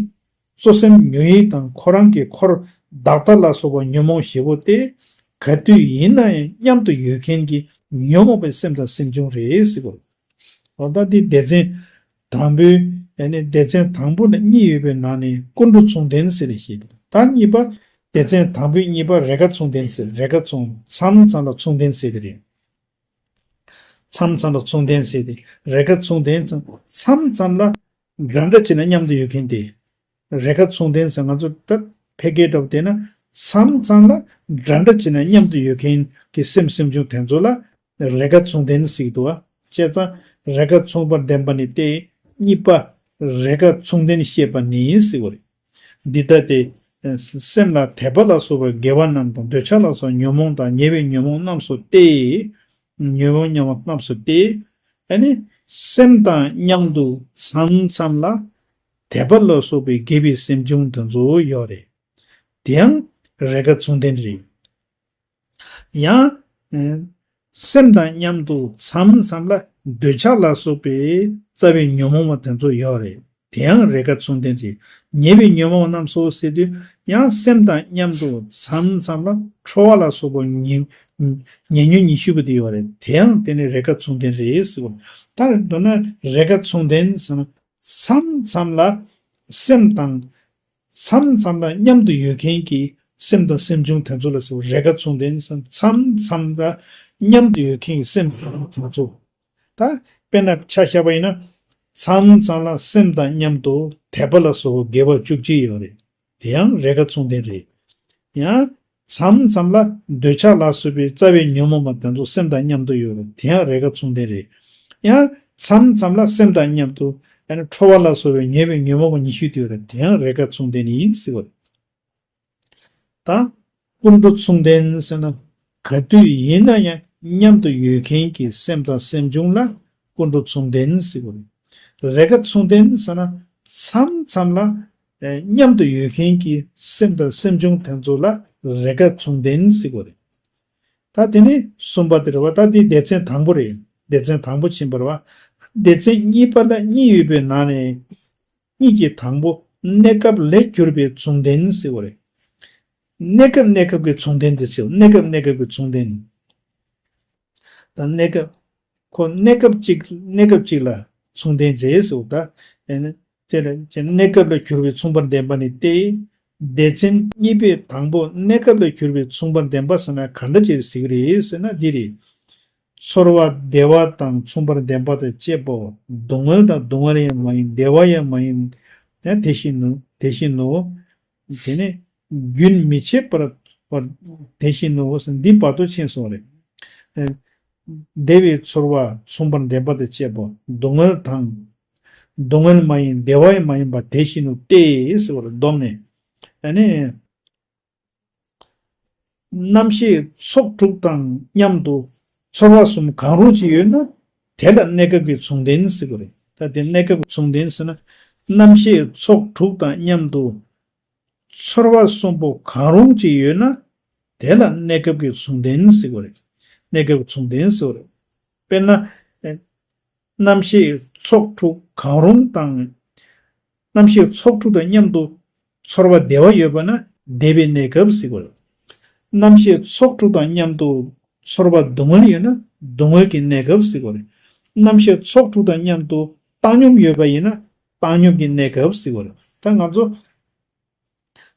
གཙོ་སེམས་ཉོན་ཡིད་དང་ཁོ་རང་གི་འཁོར་བདག་ལྟ་ལ་སོགས་པ་ཉོན་མོངས་བཞི་པོ་སྟེ། ག་དུས་ཡིན་ན་ཡང་མཉམ་དུ་ཡོད་མཁན་གྱི་ཉོན་མོངས་པའི་སེམས་དང་སེམས་བྱུང་རེད་ཟེར་བ། འོ་ད་འདི་སྡེ་ཚན་དང་པོའི། ཨ་ནི་སྡེ་ཚན་དང་པོ་ནས་གཉིས་ཡོད་པའི་ནང་ནས་ཀུན་འགྲོ་མཚུངས་ལྡན་ཟེར་ཏེ་བཤད། ད་གཉིས་པ། སྡེ་ཚན་དང་པོའི་གཉིས་པ་རེས་འགའ་མཚུངས་ལྡན་ཟེར། རེས་འགའ་མཚུངས། མཚམས་མཚམས་ལ་མཚུངས་ལྡན་ཟེར་དེ་རེད། མཚམས་མཚམས་ལ་མཚུངས་ལྡན་ཟེར་ཏེ། རེས་འགའ་མཚུངས་ལྡན་ཙང་མཚམས་མཚམས་ལ་འདྲ་འདྲ་བྱས་ན་མཉམ་དུ་ཡོད་མཁན་དེ། རེས་འགའ་མཚུངས་ལྡན་ཟེར། ང་ཚོ་ད་ཕལ་སྐད་འདྲ་པོ་བལྟས་ན། མཚམས་མཚམས་ལ་འདྲ་འདྲ་བྱས་ན་མཉམ་དུ་ཡོད་མཁན་གྱི་སེམས་སེམས་བྱུང་དེ་ཚོ་ལ་རེས་འགའ་མཚུངས་ལྡན་ཟེར་གྱི་འདུག་བ། བྱས་ཙང་རེས་འགའ་མཚུངས་པར་ལྡན་པ་ནི་སྟེ། གཉིས་པ། རེས་འགའ་མཚུངས་ལྡན་བཤད་པ་ནི་ཟེར་བ་རེད། འདི་ལྟ་སྟེ། སེམས་ལ་དད་པ་ལ་སོགས་པའི་དགེ་བ་རྣམས་དང་། འདོད་ཆགས་ལ་སོགས་ཉོན་མོངས་དང་། ཉེ་བའི་ཉོན་མོངས་རྣམས་སུ་སྟེ། ཉོན་མོངས་ཉོན་མོངས་རྣམས་སུ་སྟེ། ཨ་ནི་སེམས་དང་མཉམ་དུ་མཚམས་མཚམས་ལ་དད་པ་ལ་སོགས་པའི་དགེ་བའི་སེམས་བྱུང་དེ་ཚོ་ཡོད་རེད། དེ་ཡང་རེས་འགའ་མཚུངས་ལྡན་རེད། ཡང་། ཨ། སེམས་དང་མཉམ་དུ་མཚམས་མཚམས་ལ་འདོད་ཆགས་ལ་སོགས་པའི་རྩ་བའི་ཉོན་མོངས་པ་དེ་ཚོ་ཡོད་རེད། དེ་ཡང་རེས་འགའ་མཚུངས་ལྡན་རེད། ཉེ་བའི་ཉོན་མོངས་རྣམས་སོ་ཟེར་དུས་ཡང་སེམས་དང་མཉམ་དུ་མཚམས་མཚམས་ལ་ཁྲོ་བ་ལ་སོགས་པ་ཉེ་ཉེ་ཉོན་ཉི་ཤུ་པོ་དེ་ཡོད་རེད། དེ་ཡང་དེ་ནི་རེས་འགའ་མཚུངས་ལྡན་རེད་ཟེར་བ། ད་མདོར་ན་རེས་འགའ་མཚུངས་ལྡན་ཟེར་ན། མཚམས་མཚམས་ལ་སེམས་དང་། མཚམས་མཚམས་ལ་མཉམ་དུ་ཡོད་མཁན་གྱི་སེམས་དང་སེམས་བྱུང་དེ་ཚོ་ལ་ཟེར་བ། རེས་འགའ་མཚུངས་ལྡན་ཟེར་ན་མཚམས་མཚམས་ལ་མཉམ་དུ་ཡོད་མཁན་གྱི་སེམས་དང་སེམས་བྱུང་དེ་ཚོ། ད་དཔེར་ན་ཆ་བཞག་པ་ཡིན་ན། མཚམས་མཚམས་ལ་སེམས་དང་མཉམ་དུ་དད་པ་ལ་སོགས་པ་དགེ་བ་བཅུ་གཅིག་ཡོད་རེད། དེ་ཡང་རེས་འགའ་མཚུངས་ལྡན་རེད། ཡང་། མཚམས་མཚམས་ལ་འདོད་ཆགས་ལ་སོགས་པའི་རྩ་བའི་ཉོན་མོངས་པ་དེ་ཚོ་སེམས་དང་མཉམ་དུ་ཡོད་རེད། དེ་ཡང་རེས་འགའ་མཚུངས་ལྡན་རེད། ཡང་། མཚམས་མཚམས་ལ་སེམས་དང་མཉམ་དུ་ཨ་ནི་ཁྲོ་བ་ལ་སོགས་པའི་ཉེ་བའི་ཉོན་མོངས་པ་ཉི་ཤུ་དེ་ཡོད་རེད། དེ་ཡང་རེས་འགའ་མཚུངས་ལྡན་ཡིན་ཟེར་བ་རེད། ད། ཀུན་འགྲོ་མཚུངས་ལྡན་ཟེར་ན། ག་དུས་ཡིན་ན་ཡང་མཉམ་དུ་ཡོད་མཁན་གྱི་སེམས་དང་སེམས་བྱུང་ལ་ཀུན་འགྲོ་མཚུངས་ལྡན་ཟེར་བ་རེད། རེས་འགའ་མཚུངས་ལྡན་ཟེར་ན། མཚམས་མཚམས་ལ་ཨེ་མཉམ་དུ་ཡོད་མཁན་གྱི་སེམས་དང་སེམས་བྱུང་དེ་ཚོ་ལ་རེས་འགའ་མཚུངས་ལྡན་ཟེར་བ་རེད། ད་དེ་ནི་གསུམ་པ་དེ་རེད་བ། ད་དེ་སྡེ་ཚན་དང་པོ་རེད། སྡེ་ཚན་དང་པོ་ཕྱིན་པ་རེད་བ། སྡེ་ཚན་གཉིས་པ་ལ་གཉིས་ཡོད་པའི་ནང་ནས། གཉིས་ཀྱི་དང་པོ་གནས་སྐབས་ལས་གྱུར་པའི་མཚུངས་ལྡན་ཟེར་བ་རེད། གནས་སྐབས་གནས་སྐབས་ཀྱི་མཚུངས་ལྡན་དེ་ཟེར། གནས་སྐབས་གནས་སྐབས་ཀྱི་མཚུངས་ལྡན། ད་གནས་སྐབས། ཁོ་གནས་སྐབས་གཅིག་གནས་སྐབས་གཅིག་ལ་མཚུངས་ལྡན་རེད་ཟེར། ད་ཨེ་ནི་དེ་ལ་ཅེ་གནས་སྐབས་ལ་གྱུར་པའི་མཚུངས་པར་ལྡན་པ་ནི་སྟེ། སྡེ་ཚན་གཉིས་པའི་དང་པོ་གནས་སྐབས་ལ་གྱུར་པའི་མཚུངས་པར་ལྡན་པ་ཟེར་ན་ག་འདྲ་ཅིག་ཟེར་གི་རེད་ཟེར་ན་འདི་རེད། ཚོར་བ་བདེ་བ་དང་མཚུངས་པར་ལྡན་པ་དང་བཅས་པའོ། སྡུག་བསྔལ་དང་སྡུག་བསྔལ་ཡང་མ་ཡིན། བདེ་བ་ཡང་མ་ཡིན། ཡང་དེ་བཞིན་ནོ། དེ་བཞིན་ནོ། དེ་ནི་རྒྱུན་མི་འཆད་པར་པར་དེ་བཞིན་ནོ། འདི་བར་དུ་ཕྱིན་སོང་རེད། ཨ། བདེ་བའི་ཚོར་བ་མཚུངས་པར་ལྡན་པ་དང་བཅས་པ་སྡུག་བསྔལ་དང་། སྡུག་བསྔལ་མ་ཡིན་བདེ་བ་ཡང་མ་ཡིན་པ་དེ་བཞིན་ནོ་སྟེ་ཟེར་བར་བསྡོམས་ནས། ཨ་ནི། རྣམ་ཤེས་ཚོགས་དྲུག་དང་མཉམ་དུ་ཚོར་བ་གསུམ་གང་རུང་ཅིག་ཡོད་ན། དེ་ལ་གནས་སྐབས་ཀྱི་མཚུངས་ལྡན་ཟེར་གྱི་རེད། ད་དེ་གནས་སྐབས་ཀྱི་མཚུངས་ལྡན་ཟེར་ན། རྣམ་ཤེས་ཚོགས་དྲུག་དང་མཉམ་དུ་ཚོར་བ་གསུམ་པོ་གང་རུང་ཅིག་ཡོད་ན། དེ་ལ་གནས་སྐབས་ཀྱི་མཚུངས་ལྡན་ཟེར་གྱི་རེད། གནས་སྐབས་ཀྱི་མཚུངས་ལྡན་ཟེར་གྱི་རེད། དཔེར་ན། རྣམ་ཤེས་ཚོགས་དྲུག་གང་རུང་དང་། རྣམ་ཤེས་ཚོགས་དྲུག་དང་མཉམ་དུ་ཚོར་བ་བདེ་བ་ཡོད་པ་ན་བདེ་བའི་གནས་སྐབས་ཟེར་གྱི་རེད། རྣམ་ཤེས་ཚོགས་དྲུག་དང་མཉམ་དུ་ཚོར་བ་སྡུག་བསྔལ་ཡོད་ན་སྡུག་བསྔལ་གྱི་གནས་སྐབས་ཟེར་གྱི་རེད། རྣམ་ཤེས་ཚོགས་དྲུག་དང་མཉམ་དུ་བཏང་སྙོམས་ཡོད་པ་ཡིན་ན་བཏང་སྙོམས་ཀྱི་གནས་སྐབས་ཟེར་གྱི་རེད། ད་ང་ཚོ།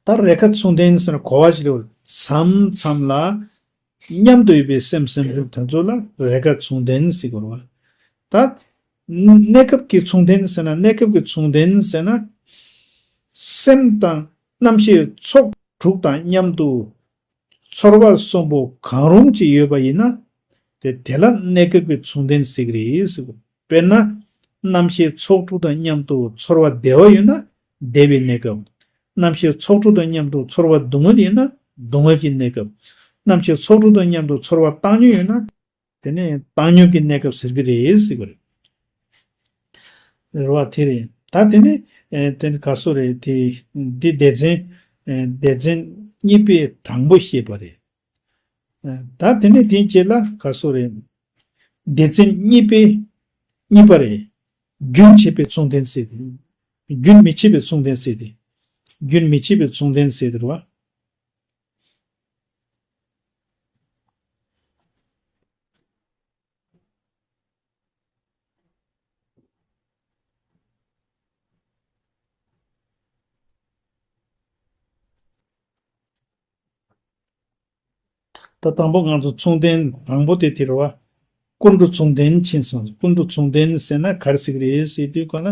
ད་རེས་འགའ་མཚུངས་ལྡན་ཟེར་ན་གོ་བ་ཞིག་ལ། མཚམས་མཚམས་ལ་མཉམ་དུ་ཡོད་པའི་སེམས་སེམས་བྱུང་དེ་ཚོ་ལ་རེས་འགའ་མཚུངས་ལྡན་ཟེར་གྱི་རེད་བ། ད་གནས་སྐབས་ཀྱི་མཚུངས་ལྡན་ཟེར་ན། གནས་སྐབས་ཀྱི་མཚུངས་ལྡན་ཟེར་ན། སེམས་དང་རྣམ་ཤེས་ཚོགས་དྲུག་དང་མཉམ་དུ་ཚོར་བ་གསུམ་པོ་གང་རུང་ཅིག་ཡོད་པ་ཡིན་ན། དེ་དེ་ལ་གནས་སྐབས་ཀྱི་མཚུངས་ལྡན་ཟེར་གྱི་རེད་ཟེར་གྱི། དཔེར་ན། རྣམ་ཤེས་ཚོགས་དྲུག་དང་མཉམ་དུ་ཚོར་བ་བདེ་བ་ཡོད་ན་བདེ་བའི་གནས་སྐབས། རྣམ་ཤེས་ཚོགས་དྲུག་དང་མཉམ་དུ་ཚོར་བ་སྡུག་བསྔལ་ཡོད་ན་སྡུག་བསྔལ་གྱི་གནས་སྐབས། རྣམ་ཤེས་ཚོགས་དྲུག་དང་མཉམ་དུ་ཚོར་བ་བཏང་སྙོམས་ཡོད་ན། དེ་ནས་བཏང་སྙོམས་ཀྱི་གནས་སྐབས་ཟེར་གྱི་རེད་ཟེར་གྱི་རེད། རེད་བ། དེ་རེད། ད་དེ་ནི། ཨེ། དེ་ནི་ག་སོ་རེད། དེ། འདི་སྡེ་ཚན། ཨེ། སྡེ་ཚན་གཉིས་པའི་དང་པོ་བཤད་པ་རེད། ཨེ། ད་དེ་ནི་དེའི་རྗེས་ལ་ག་སོ་རེད། སྡེ་ཚན་གཉིས་པའི་གཉིས་པ་རེད། རྒྱུན་ཆད་པའི་མཚུངས་ལྡན་ཟེར་ཏེ། རྒྱུན་མི་ཆད་པའི་མཚུངས་ལྡན་ཟེར་ཏེ། རྒྱུན་མི་ཆད་པའི་མཚུངས་ལྡན་ཟེར་ཏེ་རེད་བ། ད་དང་པོ་ང་ཚོ་མཚུངས་ལྡན་དང་པོ་དེ་དེ་རེད་བ། ཀུན་འགྲོ་མཚུངས་ལྡན་ཕྱིན་སོང་། ཀུན་འགྲོ་མཚུངས་ལྡན་ཟེར་ན་ག་རེ་ཟེར་གྱི་རེད་ཟེར་དུས་ག་ལ།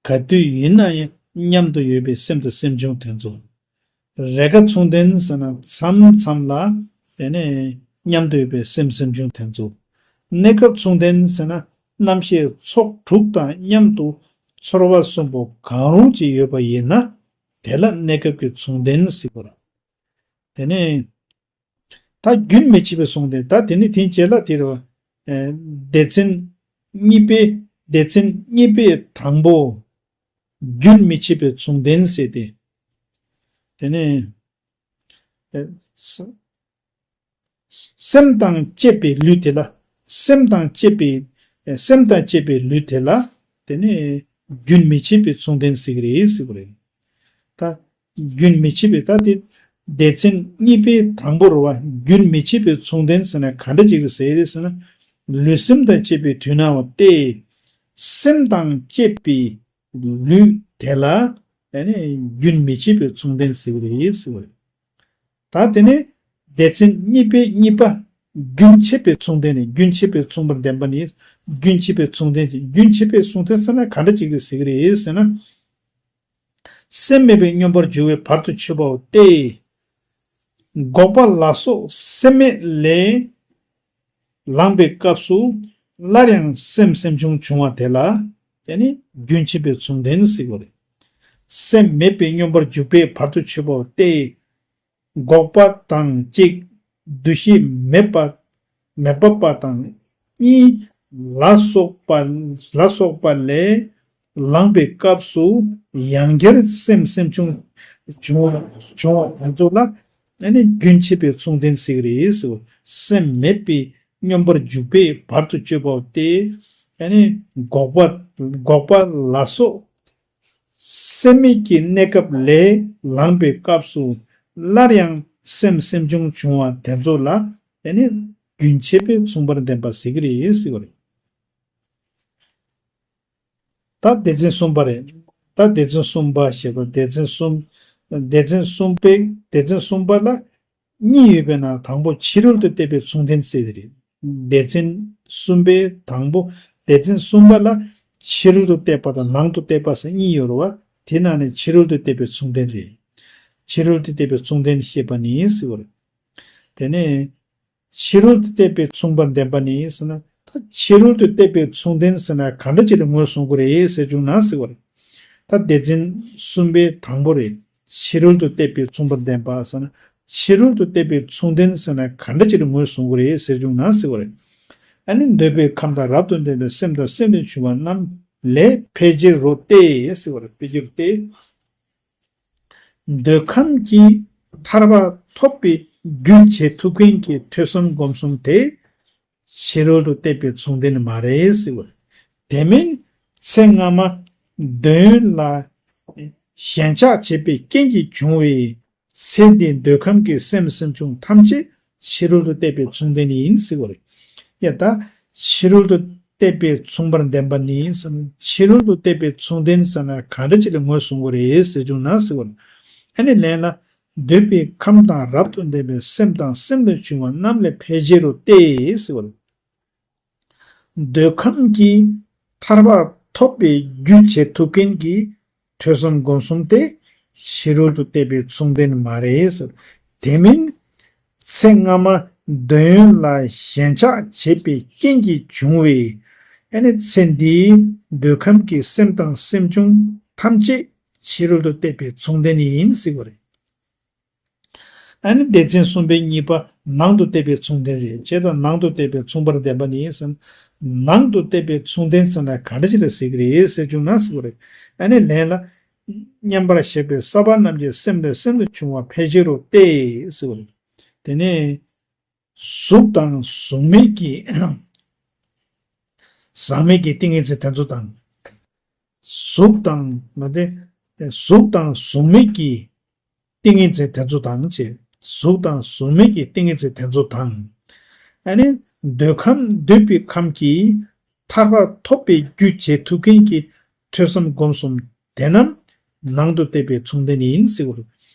ག་དུས་ཡིན་ན་ཡང་མཉམ་དུ་ཡོད་པའི་སེམས་དང་སེམས་བྱུང་དེ་ཚོ། རེས་འགའ་མཚུངས་ལྡན་ཟེར་ན་མཚམས་མཚམས་ལ། དེ་ནས་མཉམ་དུ་ཡོད་པའི་སེམས་སེམས་བྱུང་དེ་ཚོ། གནས་སྐབས་མཚུངས་ལྡན་ཟེར་ན་རྣམ་ཤེས་ཚོགས་དྲུག་དང་མཉམ་དུ་ཚོར་བ་གསུམ་པོ་གང་རུང་ཅིག་ཡོད་པ་ཡིན་ན། དེ་ལ་གནས་སྐབས་ཀྱི་མཚུངས་ལྡན་ཟེར་གྱི་རེད། དེ་ནས། ད་རྒྱུན་མི་འཆད་པའི་མཚུངས་ལྡན། ད་དེ་ནི་དེའི་རྗེས་ལ་དེ་རེད་བ། ཨེ། སྡེ་ཚན་གཉིས་པའི། སྡེ་ཚན་གཉིས་པའི་དང་པོ། རྒྱུན་མི་འཆད་པའི་མཚུངས་ལྡན་ཟེར་ཏེ། དེ་ནས། ཨེ། ས། སེམས་དང་བཅས་པའི་ལུས་དེ་ལ་ སེམས་དང་བཅས་པའི་སེམས་དང་བཅས་པའི་ལུས་དེ་ལ་དེ་ནི་རྒྱུན་མི་འཆད་པའི་མཚུངས་ལྡན་ཟེར་གྱི་རེད་ཟེར་གྱི་རེད། ད་རྒྱུན་མི་འཆད་པའི་ད་དེ་སྡེ་ཚན་གཉིས་པའི་དང་པོ་རུ་བ་རྒྱུན་མི་འཆད་པའི་མཚུངས་ལྡན་ཟེར་ན་ག་འདྲ་ཅིག་རེད་ཟེར་རེད་ཟེར་ན། ལུས་སེམས་དང་བཅས་པའི་དུས་ན་བ་སྟེ། སེམས་དང་བཅས་པའི་ལུས་དེ་ལ་ཨ་ནི་རྒྱུན་མི་འཆད་པའི་མཚུངས་ལྡན་ཟེར་གྱི་རེད་ཟེར་བ་རེད། ད་དེ་ནས་སྡེ་ཚན་གཉིས་པའི་གཉིས་པ། རྒྱུན་ཆད་པའི་མཚུངས་ལྡན་ནི་རྒྱུན་ཆད་པའི་མཚུངས་པར་ལྡན་པ་ནི། རྒྱུན་ཆད་པའི་མཚུངས་ལྡན་གྱི་རྒྱུན་ཆད་པའི་མཚུངས་ལྡན་ཟེར་ན་ག་འདྲ་ཅིག་རེད་ཟེར་གྱི་རེད་ཟེར་ན། སེམས་མེད་པའི་སྙོམས་པར་འཇུག་པའི་བར་དུ་ཆོད་པའོ་སྟེ། འགོག་པ་ལ་སོགས་སེམས་མེད་ལས་ལངས་པའི་སྐབས་སུ་སླར་ཡང་སེམས་སེམས་བྱུང་འབྱུང་བ་དེ་ལ་དེ་ནི་རྒྱུན་ཆད་པའི་མཚུངས་ལྡན་ཟེར་བ་རེད། སེམས་མེད་པའི་སྙོམས་པར་འཇུག་པའི་བར་དུ་ཆོད་པའོ་སྟེ། འགོག་པ་དང་གཅིག་འདུ་ཤེས་མེད་པ་མེད་པ་པ་དང་གཉིས། ལ་སོགས་པ་ལ་སོགས་པ་ལས་ལངས་པའི་སྐབས་སུ་ཡང་བསྐྱར་སེམས་སེམས་བྱུང་བྱུང་བ་བྱུང་བ་དེ་ཚོ་ལ་ཨ་ནི་རྒྱུན་ཆད་པའི་མཚུངས་ལྡན་ཟེར་གྱི་རེད་ཟེར། སེམས་མེད་པའི་སྙོམས་པར་འཇུག་པའི་བར་དུ་གཅོད་པའོ་སྟེ། ཨ་ནི་འགོག་པ་འགོག་པ་ལ་སོགས་སེམས་མེད་ཀྱི་གནས་སྐབས་ལས་ལངས་པའི་སྐབས་སུ་སླར་ཡང་སེམས་སེམས་བྱུང་བྱུང་བ་དེ་ཚོ་ལ་ཨ་ནི་རྒྱུན་ཆད་པའི་མཚུངས་པར་ལྡན་པ་ཟེར་གྱི་རེད་ཟེར་བ་རེད། ད་སྡེ་ཚན་གསུམ་པ་རེད། ད་སྡེ་ཚན་གསུམ་པ་ཞེས་པ་སྡེ་ཚན་གསུམ། སྡེ་ཚན་གསུམ་པའི་སྡེ་ཚན་གསུམ་པ་ལ་གཉིས་ཡོད་པའི་ནང་དང་པོ་ཕྱི་རོལ་དུ་བལྟས་པའི་མཚུངས་ལྡན་ཟེར་དེ་རེད། སྡེ་ཚན་གསུམ་པའི་དང་པོ། སྡེ་ཚན་གསུམ་པ་ལ་ཕྱི་རོལ་དུ་བལྟས་པ་དང་ནང་དུ་བལྟས་པ་ཟེར་གཉིས་ཡོད་རེད་བ། དེ་ནང་ནས་ཕྱི་རོལ་དུ་བལྟས་པའི་མཚུངས་ལྡན་རེད། ཕྱི་རོལ་དུ་བལྟས་པའི་མཚུངས་ལྡན་ཞེས་པ་ནི་ཟེར་བ་རེད། དེ་ནས་ཕྱི་རོལ་དུ་བལྟས་པའི་མཚུངས་པར་ལྡན་པ་ནི་ཟེར་ན། ད་ཕྱི་རོལ་དུ་བལྟས་པའི་མཚུངས་ལྡན་ཟེར་ན་ག་འདྲ་ཅིག་ལ་ངོས་བཟུང་གི་རེད་ཟེར་བྱུང་ན་ཟེར་བ་རེད། ད་སྡེ་ཚན་གསུམ་པའི་དང་པོ་རེད། ཕྱི་རོལ་དུ་བལྟས་པའི་མཚུངས་པར་ལྡན་པ་ཟེར་ན། ཕྱི་རོལ་དུ་བལྟས་པའི་མཚུངས་ལྡན་ཟེར་ན་ག་འདྲ་ཅིག་ལ་ངོས་བཟུང་གི་རེད་ཟེར་བྱུང་ན་ཟེར་བ་རེད། ཨ་ནི་འདོད་པའི་ཁམས་དང་རབ་ཏུ་ལྡན་པའི་སེམས་དང་སེམས་ལས་བྱུང་བ་རྣམས་ལས་འཕེལ་བྱེད་རོ་སྟེ་ཟེར་བ་རེད། འཕེལ་བྱེད་རོ་སྟེ། འདོད་ཁམས་ཀྱི་ཐར་པ་ཐོབ་པའི་རྒྱུ་བྱེད་ཐུབ་མཁན་གྱི་ཐོས་བསམ་སྒོམ་གསུམ་དེ་ཕྱི་རོལ་དུ་བལྟས་པའི་མཚུངས་ལྡན་མ་རེད་ཟེར་བ། དེ་མིན་ཚེ་སྔ་མ་འདོད་ཡོན་ལ་ཞེན་ཆགས་བྱེད་པའི་རྐྱེན་གྱིས་བྱུང་བའི་ཚེ་འདིའི་འདོད་ཁམས་ཀྱི་སེམས་སེམས་བྱུང་ཐམས་ཅད་ཕྱི་རོལ་དུ་བལྟས་པའི་མཚུངས་ལྡན་ཡིན་ཟེར་བ་རེད། ཡ་ད། ཕྱི་རོལ་དུ་བལྟས་པའི་མཚུངས་པར་ལྡན་པ་ནི་ཟེར་ན། ཕྱི་རོལ་དུ་བལྟས་པའི་མཚུངས་ལྡན་ཟེར་ན་ག་འདྲ་ཅིག་ལ་ངོས་བཟུང་གི་རེད་ཟེར་བྱུང་ན་ཟེར་བ་རེད། ཨ་ནི་ལན་ལ། འདོད་པའི་ཁམས་དང་རབ་ཏུ་ལྡན་པའི་སེམས་དང་སེམས་ལས་བྱུང་བ་རྣམས་ལས་འཕེལ་བྱེད་རོ་སྟེ་ཟེར་བ་རེད། འདོད་ཁམས་ཀྱི་ཐར་པ་ཐོབ་པའི་རྒྱུ་བྱེད་ཐུབ་མཁན་གྱི་ཐོས་བསམ་སྒོམ་གསུམ་དེ་ཕྱི་རོལ་དུ་བལྟས་པའི་མཚུངས་ལྡན་མ་རེད་ཟེར། དེ་མིན་ཚེ་སྔ་མ་འདོད་ཡོན་ལ་ཞེན་ཆགས་བྱེད་པའི་རྐྱེན་གྱིས་བྱུང་བའི་ཨ་ནི་ཚེ་འདིའི་འདོད་ཁམས་ཀྱི་སེམས་དང་སེམས་བྱུང་ཐམས་ཅད་ཕྱི་རོལ་དུ་བལྟས་པའི་མཚུངས་ལྡན་ཡིན་ཟེར་བ་རེད། ཨ་ནི་སྡེ་ཚན་གསུམ་པའི་གཉིས་པ་ནང་དུ་བལྟས་པའི་མཚུངས་ལྡན་རེད། བྱས་ཙང་ནང་དུ་བལྟས་པའི་མཚུངས་པར་ལྡན་པ་ནི་ཟེར། ནང་དུ་བལྟས་པའི་མཚུངས་ལྡན་ཟེར་ན་ག་འདྲ་ཅིག་ལ་ཟེར་གྱི་རེད་ཟེར་བྱུང་ན་ཟེར་བ་རེད། ཨ་ནི་ལན་ལ། མཉམ་པར་བཞག་པའི་ས་པ་རྣམས་ཀྱི་སེམས་ལས་སེམས་ལས་བྱུང་བ་འཕེལ་བྱེད་རོ་སྟེ་ཟེར་བ་རེད། དེ་ནས་གཟུགས་དང་གཟུགས་མེད་ཀྱི་ཟག་མེད་ཀྱི་ཏིང་ངེ་འཛིན་དེ་ཚོ་དང་། གཟུགས་དང་མ་དེ། གཟུགས་དང་གཟུགས་མེད་ཀྱི་ཏིང་ངེ་འཛིན་དེ་ཚོ་དང་བཅས། གཟུགས་དང་གཟུགས་མེད་ཀྱི་ཏིང་ངེ་འཛིན་དེ་ཚོ་དང་། ཨ་ནི་འདོད་ཁམས་འདོད་པའི་ཁམས་ཀྱི་ཐར་པ་ཐོབ་པའི་རྒྱུ་བྱེད་ཐུབ་མཁན་གྱི་ཐོས་བསམ་སྒོམ་གསུམ་དེ་རྣམས་ནང་དུ་བལྟས་པའི་མཚུངས་ལྡན་ཡིན་ཟེར་བ་རེད།